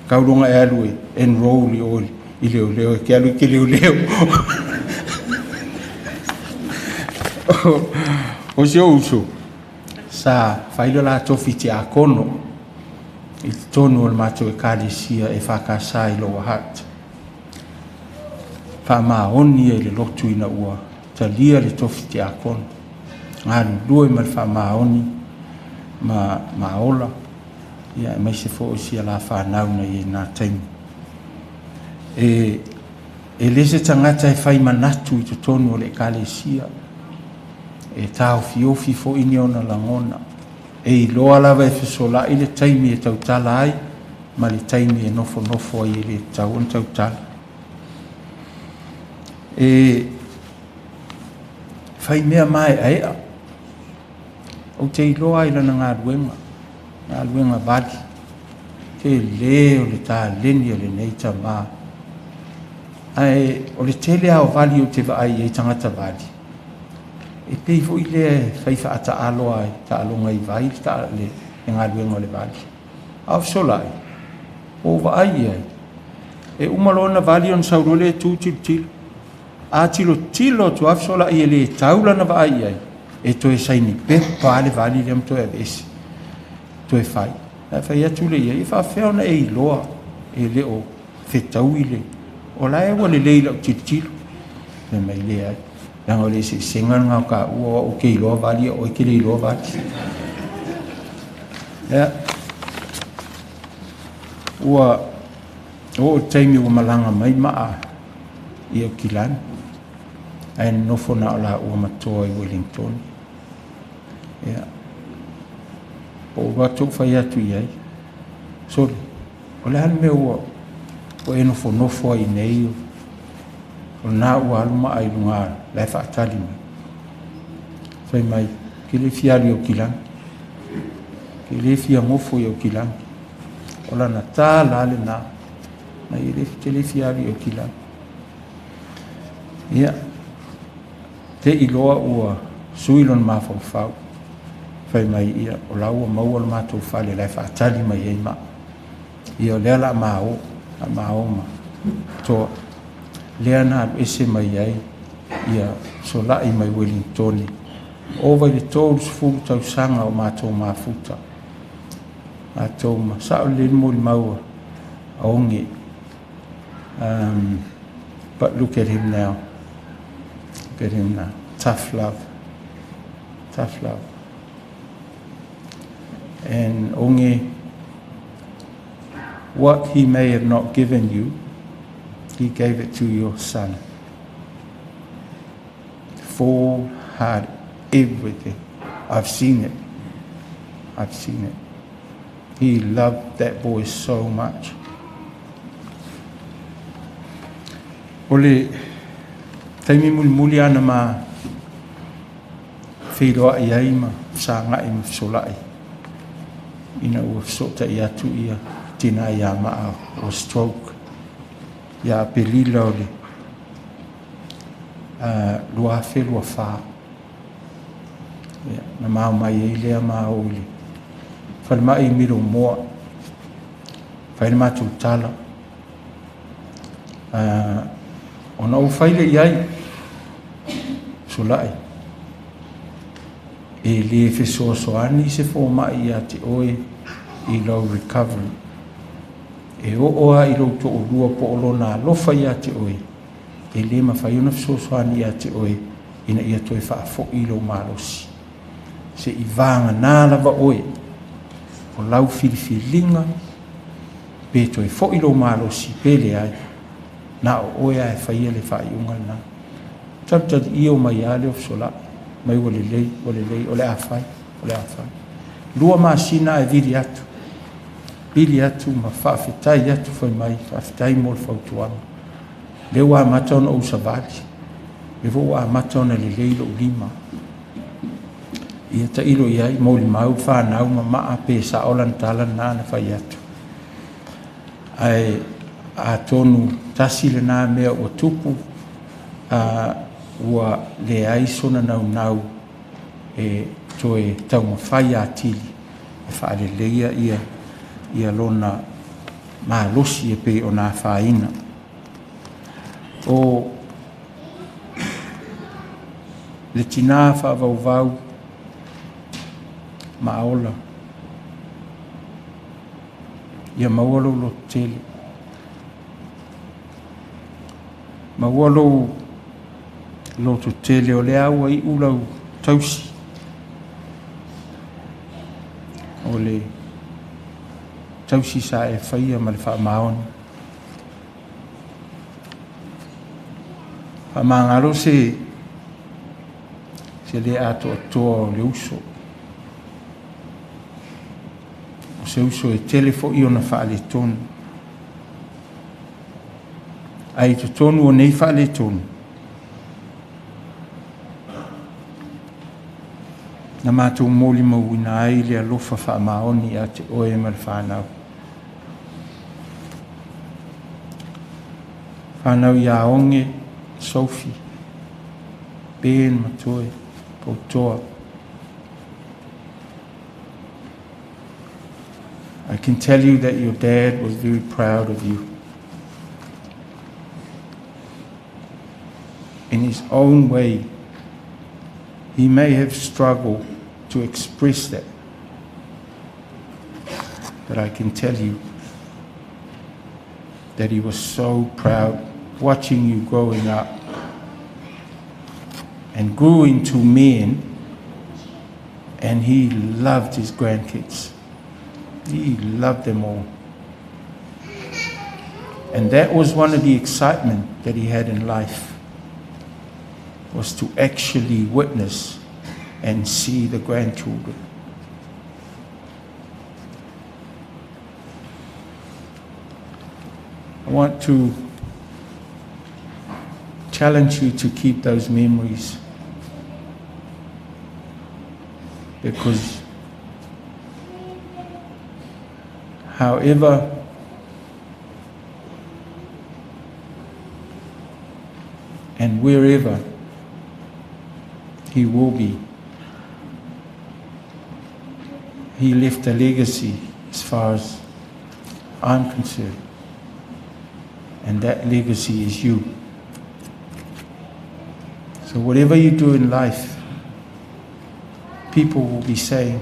Kauloga e alu e enroll i oe i leoleo, e ke alu i ke leoleo. O si ou uso, sa fai le la tofi tiakono i totonu o le matou ekalesia EFKS i Lower Hutt. Faamaoni ai le lotu ina ua talia le tofi tiakono. Galulue ma le faamaoni ma maola, ia aemaise foi o si ala fanau na i ai na taimi. E le se tagata e fai manatu i totonu o le ekalesia, e taofiofi foi ni ona lagona. E iloa lava e fesola'i le taimi e tautala ai ma le taimi e nofonofo ai e le tatau ona tautala. E fai mea maeaea, ou te iloa ai lana galuega, galuega vali, tele o le taleni a lenei tamā. Ae o le tele lava o vali ou te vaai i ai tagata vali, e pei foi lea e fai faataalo ai, taaloga i vai le galuega o le vali. A o fesola'i, ua ou vaai i ai, e uma loa ona vali ona sau loa lea e tu tilotilo. A tilotilo atu lava fesola'i e le tau lana vaai i ai, e toe saini pepa lava le vali lea ma toe aveese, toe fai. Ae fai atu le i ai, e faafefea ona e iloa e le o fetaui le, o la e ua lelei i lau tilotilo. Fai mai leai, leaga o le eseesega lena o taua, o au ou te iloa vali, o oe e te le iloa vali. Ia, ua oo i le taimi ua malaga mai maa i Aukilani, ae nonofo na o laua ma Toa i Wellington. Ia, ou alu atu ou fai atu i ai, sole, o le a le mea ua e nofonofo ai nei, o lena ua alu maa i luga la e faatali mai. Fai mai, ke le fia alu i Aukilani, ke le fia nofo i Aukilani. O lana tala lena, na i le te le fia alu i Aukilani. Ia, te iloa ua sui lona mafaufau. Fai mai ia, o la ua maua le matou fale la e faatali mai ai maa. Ia o lea la ma o ma Toa. Lea na alu ese mai ai ia Fesola'i mai Wellington. Ova i le 30 tausaga o matou mafuta. Matou ma sao lelei le molimau a Oge. But look at him now. Look at him now. Tough love. Tough love. And Oge, what he may have not given you, he gave it to your son. Full heart, everything. I've seen it. I've seen it. He loved that boy so much. O le taimi mulimuli ana ma feiloai ai ma fesagai ma fesola'i ina ua fesoota'i atu ia tinā iā maa o stroke ia Apelila o le 2024. Ia, na mao mai ai lea ma o i le falemai i Milomoa, fai le matou tala. Ona ou fai lea i ai, Sola'i, e lē fesoasoani se foma'i iā te oe i lou recovery. E oo lava i lou to'alua po o lona alofa iā te oe, e lē mafai ona fesoasoani iā te oe ina ia toe faafo'i lou malosi. Se'i vaganā lava oe o lau filifiliga pe toe fo'i lou malosi pe leai, na o oe lava e faia le faaiuga lenā. Talutali'ia o mai lava lea o fesola'i mai ua lelei, ua lelei, o le a fai, o le a fai. 2 masina ae vili atu, vili atu ma faafetai atu, fai mai, faafetai mo le fautuaga. Lea ua amata ona ou savali, lea foi ua amata ona lelei lo'u lima. Ia tailo i ai, molimau fanau ma maa pe sa'o lana tala lenā na fai atu. Ae atonu tasi lenā mea ua tupu, ua leai sona naunau e toe taumafai atili e faaleleia ia lona malosi e pei ona afaina. O le tinā faavauvau ma ola, ia maua lou lototele, maua lou lototele o lea ua iu lau tausi. O le tausi sa e faia ma le faamaoni. Faamagalo se le atoatoa o le uso. O se uso e tele fo'i ona faaletonu. Ae i totonu o nei faaletonu, na matou molimauina ai le alofa faamaoni ia te oe ma le fanau. Fanau iā Oge, Sophie, Ben ma Toe, Poutoa. I can tell you that your dad was very proud of you. In his own way, he may have struggled to express that. But I can tell you that he was so proud watching you growing up and grew into men, and he loved his grandkids. He loved them all. And that was one of the excitement that he had in life, was to actually witness and see the grandchildren. I want to challenge you to keep those memories, because however and wherever he will be, he left a legacy as far as I'm concerned. And that legacy is you. So whatever you do in life, people will be saying,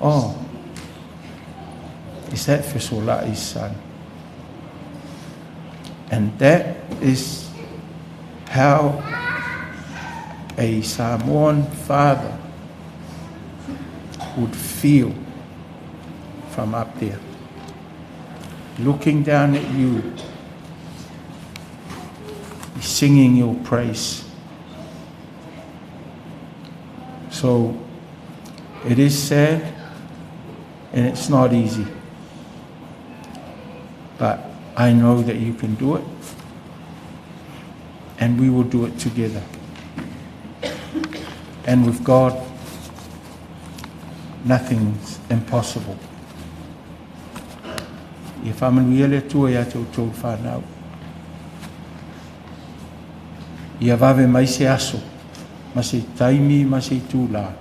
"Oh, is that Fesola'i's son?" And that is how a Samoan father would feel from up there, looking down at you, singing your praise. So it is sad and it's not easy. But I know that you can do it. And we will do it together. And with God, nothing's impossible. Ia faamanuia le Atua ia te outou fanau. Ia vave mai se aso, ma se taimi ma se itulā,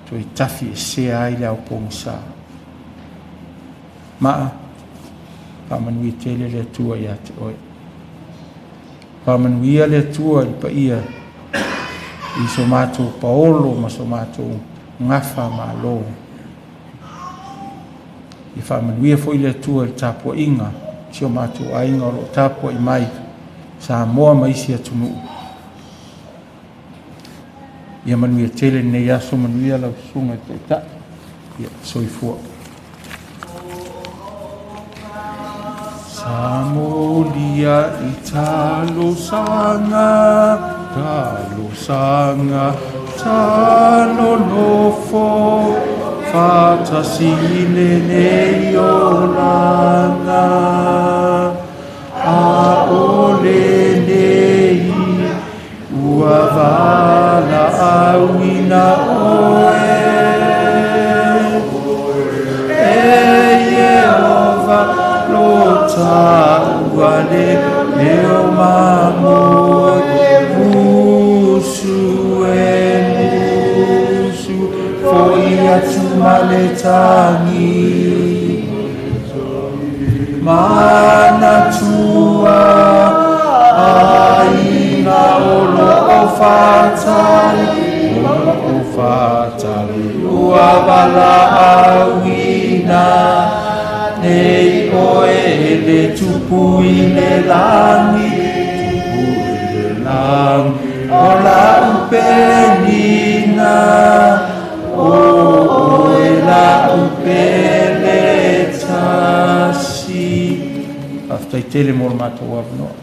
toe tafi esea ai le ao pogisa. Maa, faamanuia tele le Atua ia te oe. Faamanuia le Atua i le paia i so matou paolo ma so matou gafa malo. Ia faamanuia foi le Atua i le tapuaiga si o matou aiga o lo o tapuai mai Samoa ma isi atunuu. Ia manuia tele lenei aso, manuia lau susuga i le Taitai. Ia, soifua. Sa molia i talosaga, talosaga, talonofo, faatasi i lenei olaga. A o lenei ua valaauina oe, e Ieova lo taua le leo mamoe, musu e musu, fo'i atu ma le tagi. Manatua aiga o lo o faatali, o lo o faatali, ua valaauina nei oe e le Tupu i le lagi, Tupu i le lagi, o lau penina, o oe lau pele tasi. Faafetai tele mo le matou avanoa.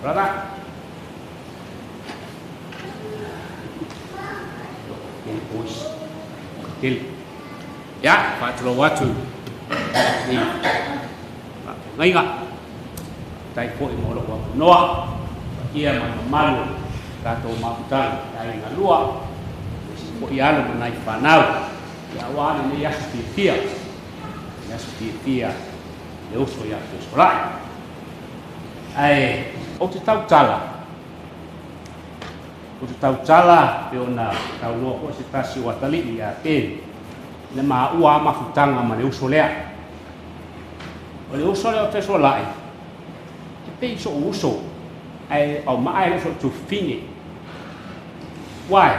Brother. Boys. Tele. Ia, faatulou atu i faafeagaiga. Faafetai foi mo lou avanoa, paia ma le mamalu o le tatou mafutaga i aiga lua, aemaise foi alo ma nai fanau, ia aua lenei aso fiafia, lenei aso fiafia le uso ia Fesolai. Ae ou te tautala, ou te tautala pe ona taunoa foi se tasi o atalii ia Ben, le maua mafutaga ma le uso lea. O le uso lea o Fesolai, e pei so'u uso, ae au maa e le so'u tufine. Why?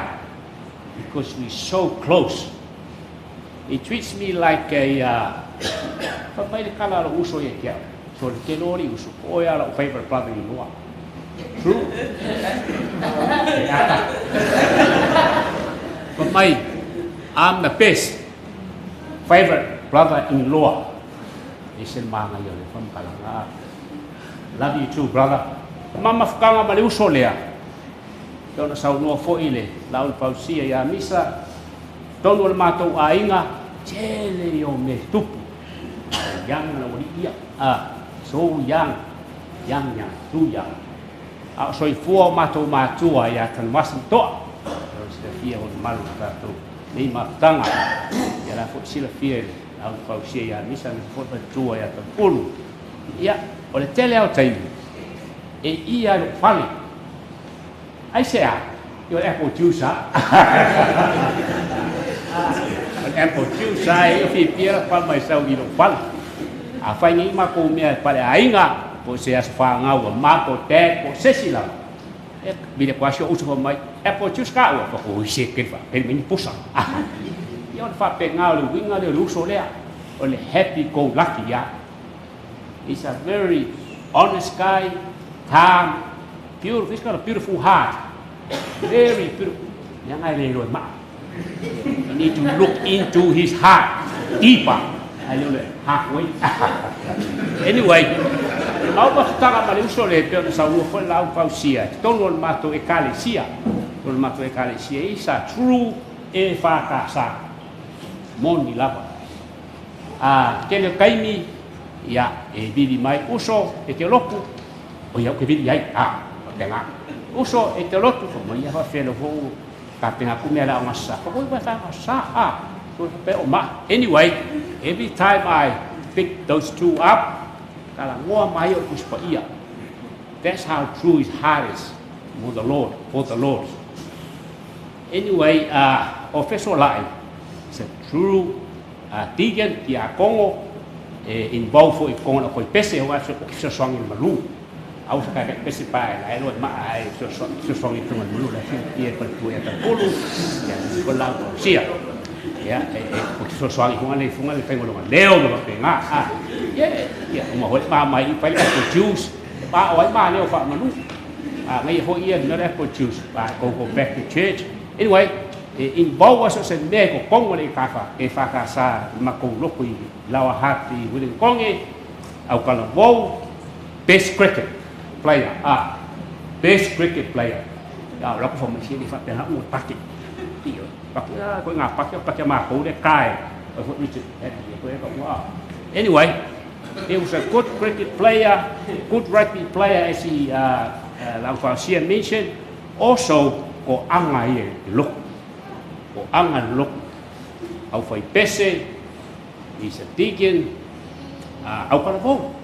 Because we so close. He treats me like a fa mai le kala lo uso ia te au. So le te lori uso, o ia lau favorite brother-in-law. True? Fa mai, I'm the best favorite brother-in-law. E se manga ia le whamkalanga. Love you too, brother. Mama whakanga ma le uso lea. Pe ona saunoa foi le lau le pausia ia Misa. Tonu o le mātou aiga, tele i o me tupu. Young na wali ia. So young. Young, young, too young. A o soifua o mātou mātua ia Tanumasi toa. O silafia o le malu tātou nei mafutaga. Ia la foi silafia i le lau le pausia ia Misa me se foi matua ia Tampulu. Ia, o le tele au taimi, e ia lou fale. Ai se a, i o le apple juice a. O le apple juice a e o fiafia la pa mai sau i lou fale. A fai nei makou mea e pale aiga, po se aso whāngau a ma po dad po sesi lava. E vile kwa sio uso mai apple juice ka ua pa ko se ke fa pe mini pusa. Ia o le whapengā o le winga le o le uso lea. O le happy go lucky ia. He's a very honest guy, calm, beautiful. He's got a beautiful heart. Very beautiful. You need to look into his heart deeper. Halfway. Anyway, mau mafutaga ma le uso le pe ona saua foi lau fausia. Tonu o le matou ekalesia. O le matou ekalesia isa true e whakasa. Moni lava. A tele o kaimi, ia, e vili mai uso e te lotu. O ia o ke vili ai, a, o te ngā. Uso e te lotu, ko mai ia whawhelo ho, ka penga kumea la o ngā sa. Ko koi wha ngā sa, a, ko pe o ma. Anyway, every time I pick those two up, ka la ngoa mai o kuspa ia. That's how true his heart is for the Lord, for the Lord. Anyway, o Fesolai, it's a true deacon, tia kongo, involved for i kongo na koi pese, o aso o kisosoangi malu. Au sa kai pese pa e la elo ma ai kisosoangi tunga malu la fi ia pa tu e ta pulu, ia ko la ko sia. Ia e o kisosoangi hunga le funga le pengo longa leo mo pe nga. Ah, ia ia o ma hoi ma mai pa le apple juice. Pa o ai ma leo fa manu. Ah, ngai ho ia no apple juice. Pa go back to church. Anyway, involved was se me ko kongo le kafa e fa sa ma ko loko i lawa hati wile konge au kala wo best cricket player, ah, best cricket player. Ya la ko fa me si fa pe na u pake tio pake ko nga pake pake ma ko le kai o fo Richard ko e ko wa. Anyway, he was a good cricket player, good rugby player, as he Laufasia mentioned. Also ko anga ia loko. Ko anga loko. Au whai pese, he's a deacon, au karavou.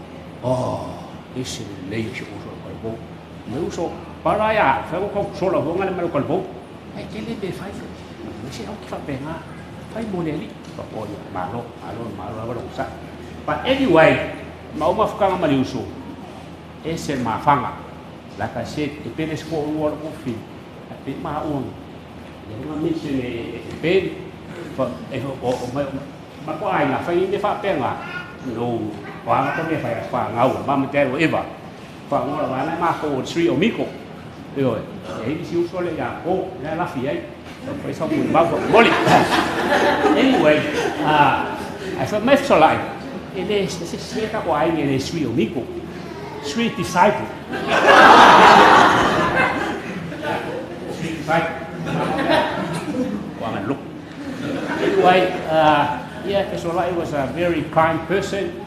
Oh, ese lei o se uso au karavou. Me uso, para ia, whai o kau sola honga le malu karavou. Ai, te le me whai. Me se au ki whapenga, whai mone ali. Papo ia, malo, malo, malo, malo, sa. But anyway, mauma whakanga mali uso, ese mawhanga. Like I said, e pere sko ua lo kofi. Pe ma uang. Le nga mention e pe e o ma ko ai na whai me whapenga. No, wanga ko me whai a whangau, ma me te eva. Whangola wana ma ko sri o miko. Io e hi si uso le ya ko la la fi ai. Whai sa mu ma ko moli. Anyway, I felt my so like e le se se ka ko ai le sri o miko. Sri disciple. Anyway, yeah, Fesolai was a very kind person,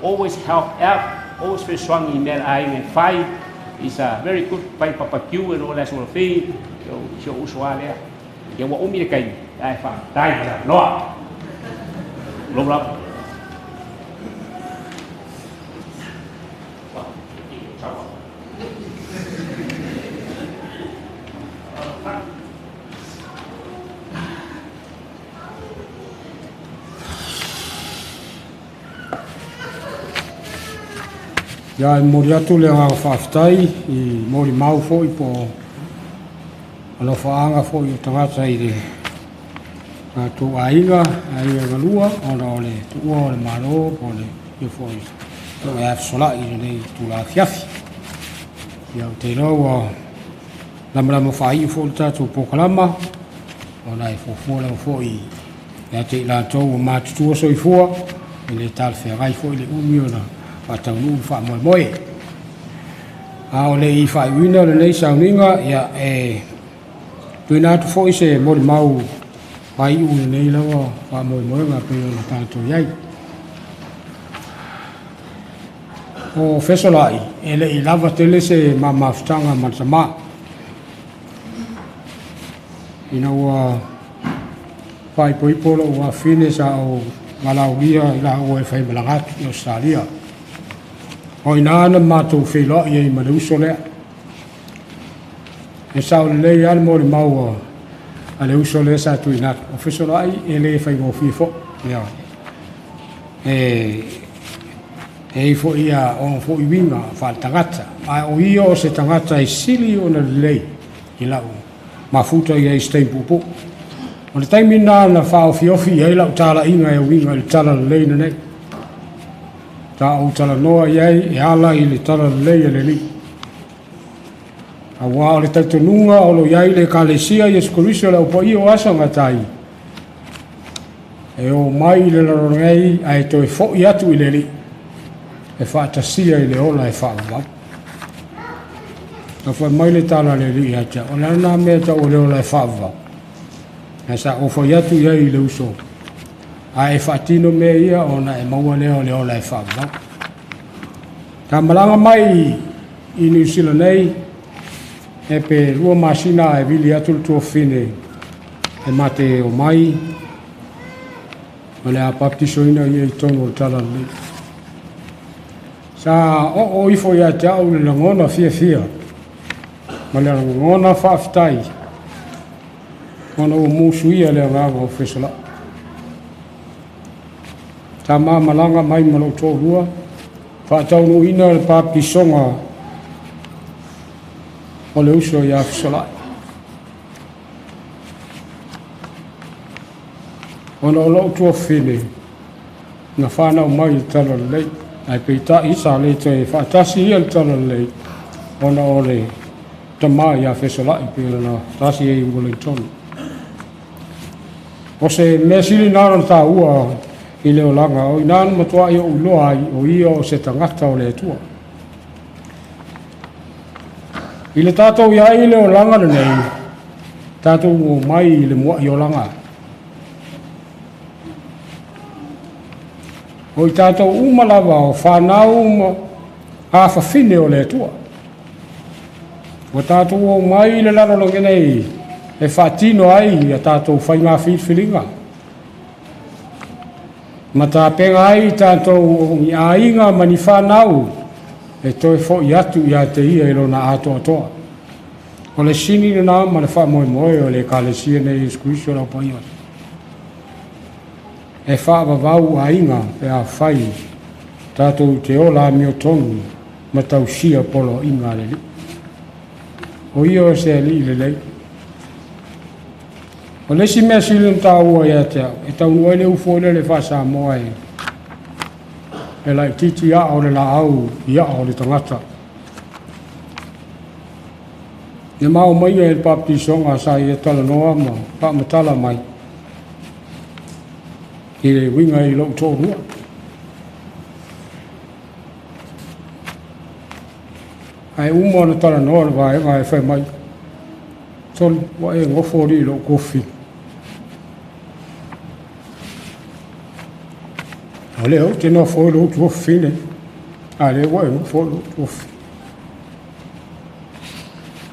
always helped out, always fesoangi mea ai and fai. He's a very good pai papakyu and all that sort of thing. So, so uso alea. Ia wa umi le kai, ai fa, dai la noa. Lo. Ia e mori atu le ngā whaaftai i mori mau fo i po alofa fo i o tangata i le tō ainga, ai galua, ona o le tuua o le malo, po le ia fo i tō e afsola i le nei tūla fiafi. Ia o te rau a lamalama whaai fo le tātou pōkalama, ona e fōfua lau fo i ia te i lātou o mātutua soifua, i le talawheagai fo i le umi ona whataunu wha moe moe. A o le i whaiwina o le nei sauninga, ia e tuina atu fo i se mori mau whai u le nei lawa wha moe moe ngā pei o na tātou iai. O Fesolai, e le i lava tele se mamafutanga mansama. Ina ua whaipoipo lo ua whine sa o malaugia i la o e whai malangatu i Australia. O ina ana mātou wheloa ia i ma le uso lea. E sao le lei ana mō le mau a le uso lea sa tui natu. O Fesolai e le whai ngō whifo. E i fo ia o fo i winga wha tangata. A o ia o se tangata i sili o na lei i lau mafuta ia i stein pupu. O le taimi nā na whaofiofi ia i lau tāla inga e winga i le tala le lei na nei. Sa ou talanoa i ai e ala i le talalelei a le Alii. Auā o le talitonuga o lo o i ai le Ekalesia Iesu Keriso o le Au Paia o aso gatai, e o mai i le lalolagi nei ae toe fo'i atu i le Alii e faatasia i le ola e faavavau. Na fai mai le tala a le Alii ia te au, o le a lena mea e tau o le ola e faavavau? Ae sa ou fai atu i ai i le uso, a e faatino mea ia ona e maua lea o le ola e faavavau. Sa malaga mai i Niu Sila nei, e pe 2 masina ae vili atu le tuafafine e mate o mai, o le a baptisoina ia i totonu o le talalelei. Sa oo ifo ia te au le lagona fiafia ma le lagona faafetai ona ua musuia le agaga o Fesolai. Sa ma malaga mai ma lou toalua, faataunuuina le baptisoga o le uso ia Fesolai. Ona o lou tuafafine na whanau mai i talalelei. Ae peitai sa le toe faatasi ia le talalelei ona o le tamā ia Fesolai pe na tasi ai i Wellington. O se mea sili na ona taua i le olaga, o ina na matuai ou iloa ai o ia o se tagata o le Atua. I le tatou i ai i le olaga lenei, tatou omai i le mua'i olaga. O i tatou uma lava o whanau ma afafine o le Atua. Ua tatou omai i le lalolagi nei e faatino ai ia tatou faiga filifiliga. Ma tapena ai tatou i aiga ma ni whanau e toe fo'i atu ia te ia i lona atoatoa. O le sini lena ma le faamoemoe o le Ekalesia nei Iesu Keriso o le Au Paia. E faavavau aiga pe afai tatou te ola amiotonu ma tausia poloaiga a le Alii. O ia o se Alii lelei. O le isi mea sili ona taua ia te au, e taunuu ai le ufo lea le faa-Samoa e laitiiti aa o le laau i aa o le tagata. E mao mai e le baptisoga sa ia talanoa ma faamatala mai i le uiga i lou toalua. Ae uma ona talanoa le vaega e fai mai, sole, ua e nofo alii i lou tuafafine. O lea ou te nofo i lou tuafafine, a lea ua e nofo i lou tuafafine.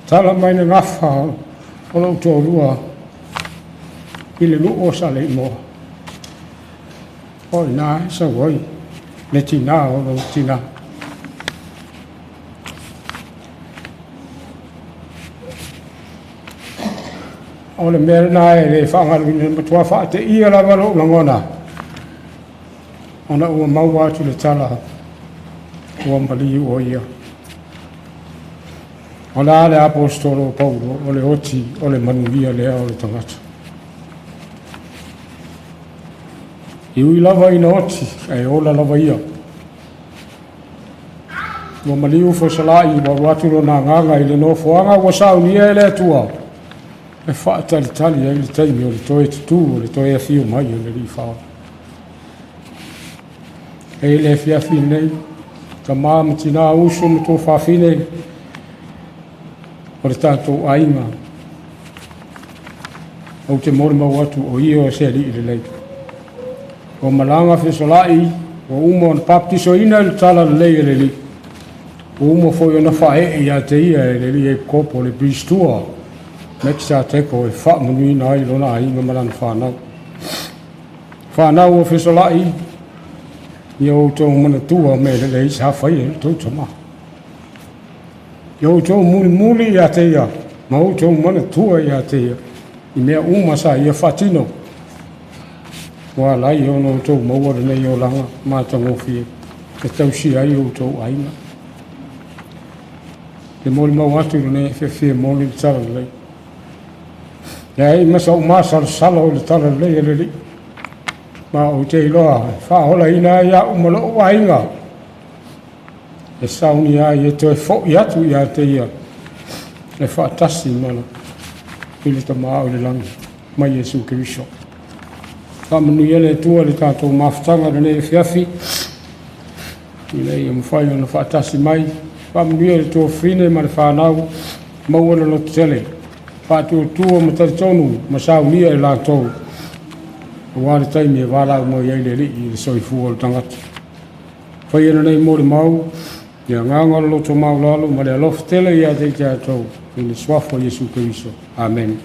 Tala mai le gafa o lou toalua i le nuu o Saleimoa. O ina e sau ai le tinā o lou tinā. O le mea lena e le faagaluina matua faateia lava lou lagona ona ua maua atu le tala ua maliu o ia. O la le apostolo o Paulo o le oti o le manuia lea o le tagata. I ui lava ina oti, ae ola lava ia. Ua maliu Fesolai ua alu atu lona agaga i le nofoaga ua saunia e le Atua e faatalitali ai le taimi o le toe tutū o le toe afio mai o le Alii Faaola. E i le afiafi nei, tamā ma tinā, uso ma tuafafine o le tatou aiga, ou te molimau atu o ia o se Alii lelei. Ua malaga Fesolai, ua uma ona baptisoina i le talalelei e le Alii. Ua uma foi ona faaee ia te ia e le Alii Epikopo le Piristua Mekisateko e faamanuina ai lona aiga ma lana whanau. Whanau o Fesolai, ia outou manatua mea lelei sa faia e le tou tamā. Ia outou mulimuli ia te ia, ma outou manatua ia te ia, i mea uma sa ia faatino. Ua ala ai ona outou maua lenei olaga matagofie e tausia ai outou aiga. Le molimau atu lenei e fiafia moni le talalelei. Leai ma sou masalosalo i le talalelei e le Alii. Ma ou te iloa e faaolaina ai au ma lou aiga. E saunia ai e toe fo'i atu ia te ia e fa'atasi ma i le Tamā o le lagi ma Iesu Keriso. Fa'amanuia le Atua le tatou mafutaga lenei afiafi ina ia mafai ona fa'atasi mai. Fa'amanuia le tuafafine ma le fanau, maua le lototele, fa'atuatua ma talitonu ma saunia e latou auā le taimi e valaau mai ai le Ali'i i le soifua o le tagata. Faia lenei mo le mau le agaga o le loto maualalo ma le alofa tele ia te i tatou i le suafa o Iesu Keriso. Amene.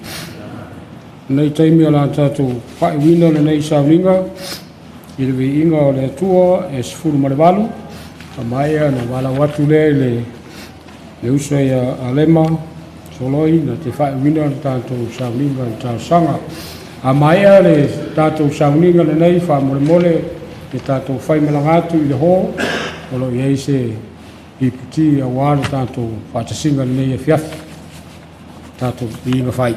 Lenei taimi o la tatou faaiuina lenei sauniga i le viiga o le Atua e 18 a maea na valaau atu lea i le uso ia Alema Soloi na te faaiuina le tatou sauniga i talosaga. A maea le tatou sauniga lenei, faamolemole le tatou faimalaga atu i le ho o lo o i ai se iputi auā le tatou faatasiga lenei afiafi tatou viiga fai.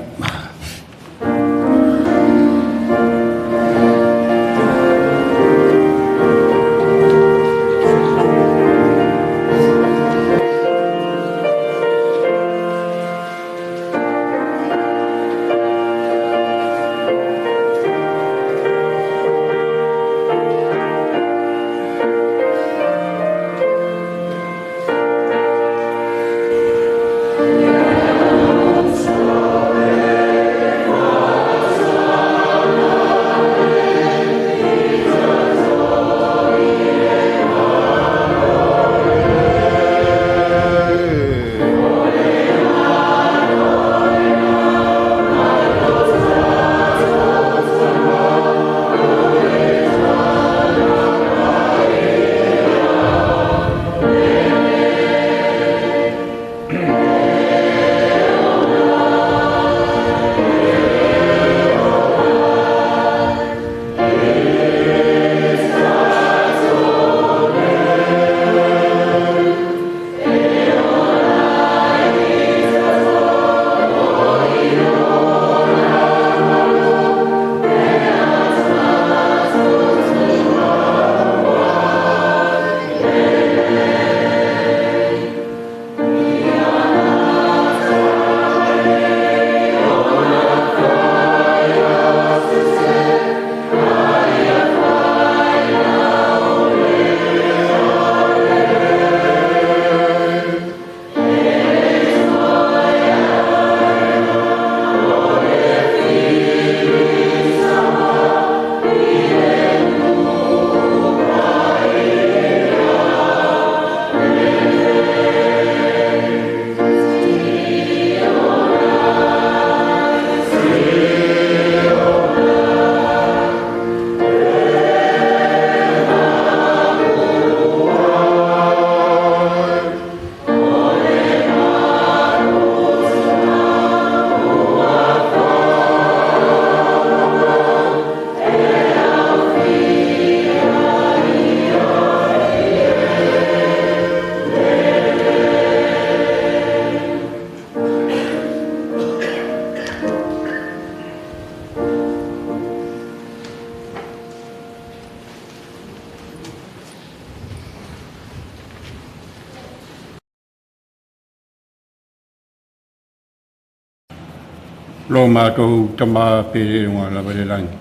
Lo mātou tama pere ngā lava le langi.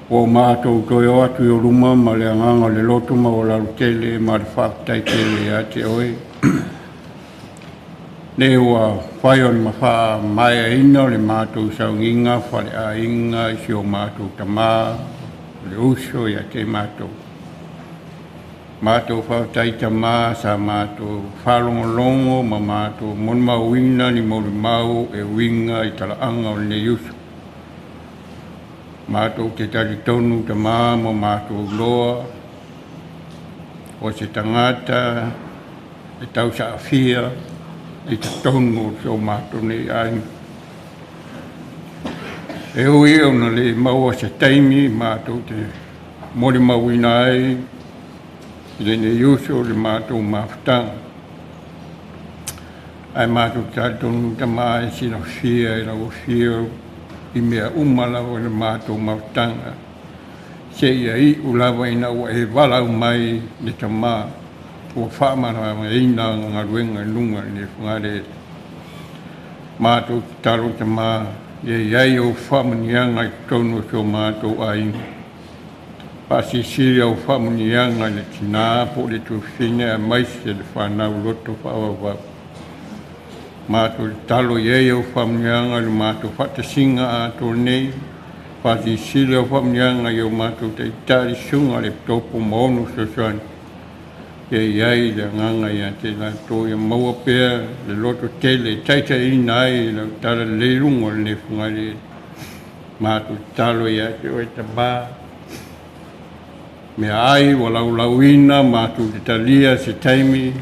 O mātou toe o atu i o luma ma le anganga le loto ma o lalu tele ma le whaatai tele a te oe. Ne ua whai on ma wha mai a ina o le mātou saunginga whale a inga i si o mātou tama le uso i a te mātou. Mātou whaatai tama sa mātou whalongolongo ma mātou monmauina ni mauri mau e winga i talaanga o le uso. Mātou te tari tonu tama mo mātou loa o se tangata e tau sa awhia i te tonu o se o mātou nei ai. E ui o na le maua se taimi mātou te mori mauina ai i le nei uso le mātou mafutanga. Ai mātou tari tonu tama e sina whia e lau whia i mea uma lava le mātou mafutanga. Se ia i ulawa ina ua e walau mai le tama. ua faamalamalamaina ana galuega i luga i lenei fogalele. Matou tatalo Tamā, ia i ai ou faamanuiaga i totonu o si o matou aiga. Faasilisili au faamanuiaga i le tinā po o le tuafafine aemaise le fanau loto faavauvau. Matou tatalo i ai au faamanuiaga i le matou faatasiga atoa nei, faasilisili au faamanuiaga i o matou taitai susuga i le Epikopo ma ona fesoasoani. Ia i ai le agaga ia te i latou ia maua pea le loto tele e taitaiina ai lau talalelei i luga o lenei fogalele. Matou tatalo ia te oe Tamā, meaai ua laulauina matou te talia se taimi,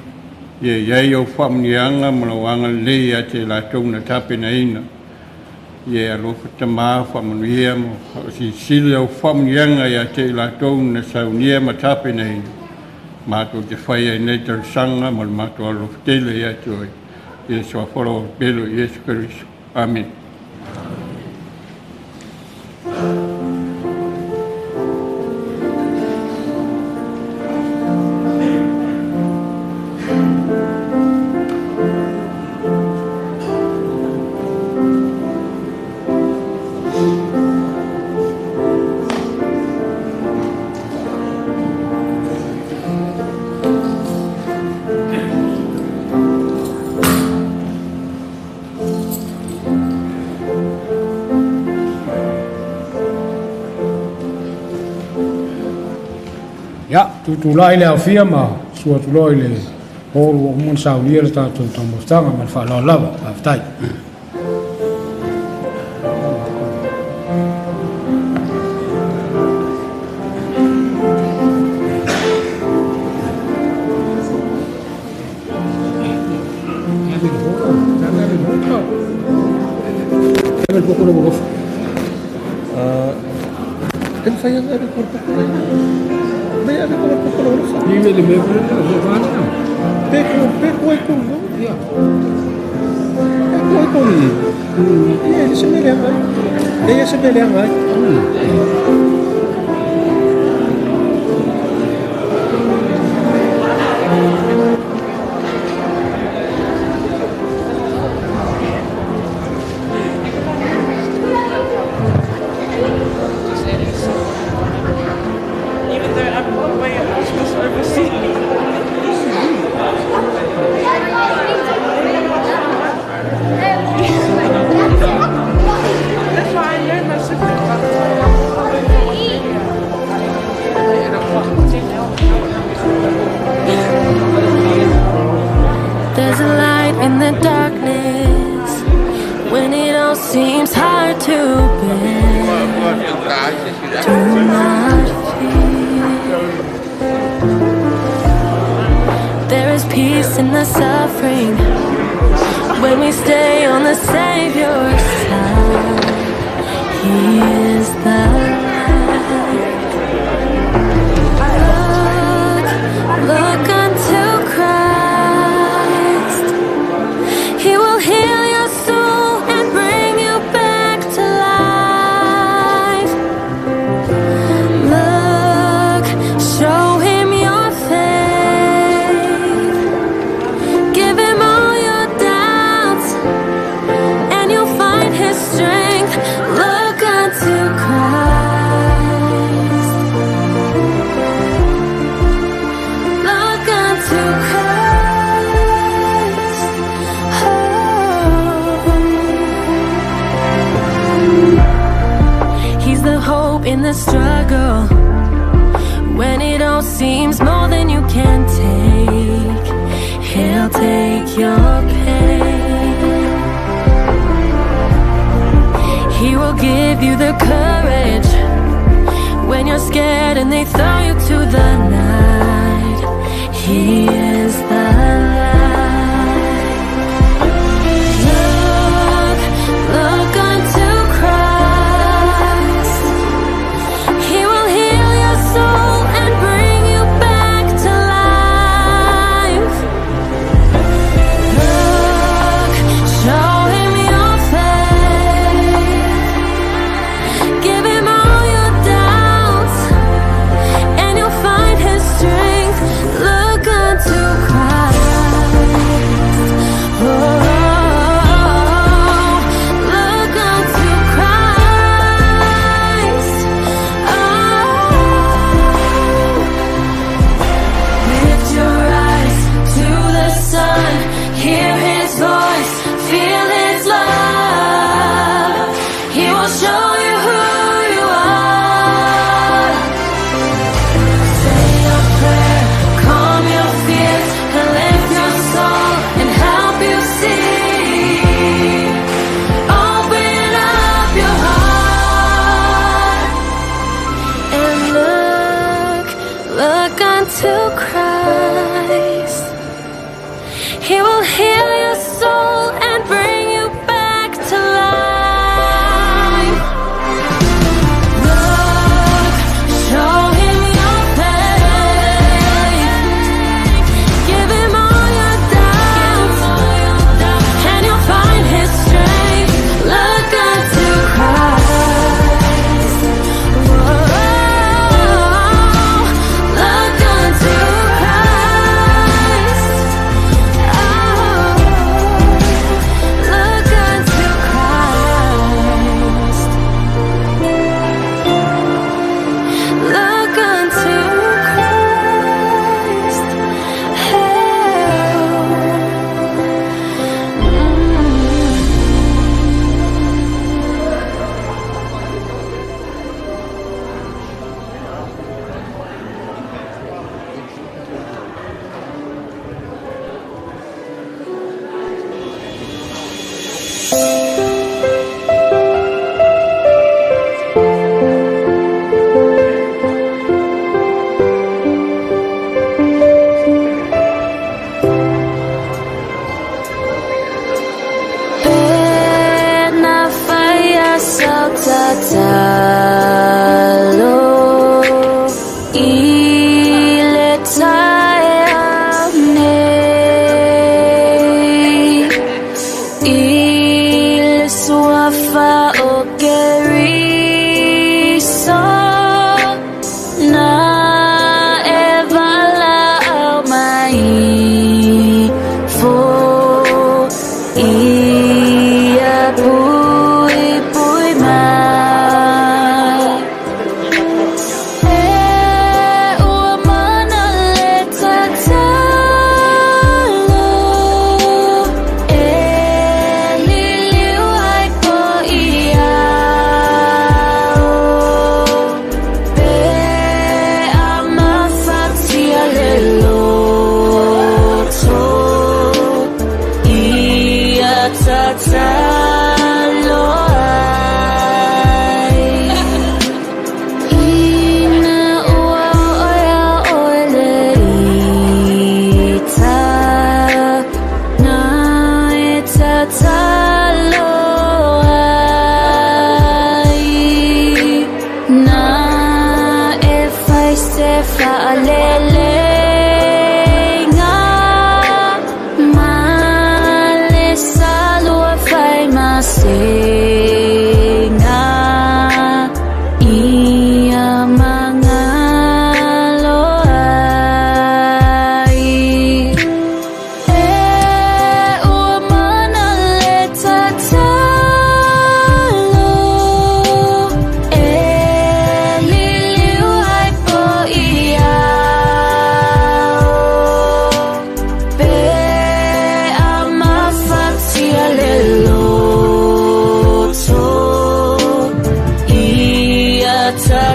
ia i ai au faamanuiaga ma lau agalelei ia te i latou na tapenaina. Ia e alofa Tamā, faamanuia ma faasilisili au faamanuiaga ia te i latou na saunia ma tapenaina. Matou te faia i nei talosaga ma le matou alofa tele ia te oe. I le suafa o lau Pele Iesu Keriso. Amene. Ia, tutulai le aofia ma sua atu loa i le hall ua uma ona saunia le tatou taumafataga ma le faaaloalo lava. Faafetai. Even though I'm away, I was just overseas. That's why I learned my secret. There's a light in the darkness when it all seems hard to bear. Do not fear. There is peace in the suffering when we stay on the Savior's side. He is the light. Look, look unto Christ. He will heal your soul and bring you back to life. Look, show him your faith. Give him all your doubts, and you'll find his strength. Look unto Christ. Look unto Christ. Oh. He's the hope in the struggle. When it all seems more than you can take, he'll take your pain. He will give you the courage when you're scared and they throw you to the night. He is the light. Look, look unto Christ. He will heal your soul and bring you back to life. Look, show him your faith. Give him all your doubts, and you'll find his strength. Look unto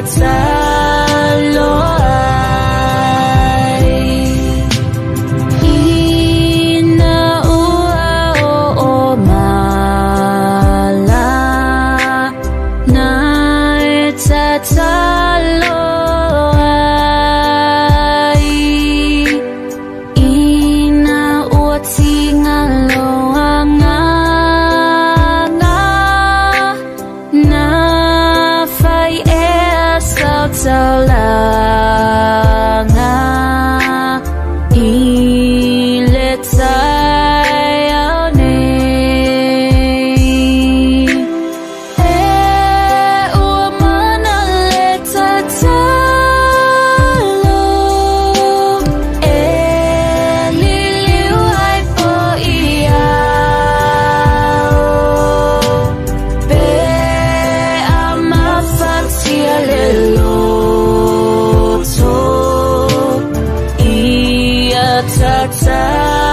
tatalo ai. Ina ua o'o mala na e tatalo ai. Ina ua tigaloa agaga na fai ea sau taulaga i le taeao nei. E ua mana le tatalo e liliu ai po i ao. Pe a mafatia le loto ia tatalo.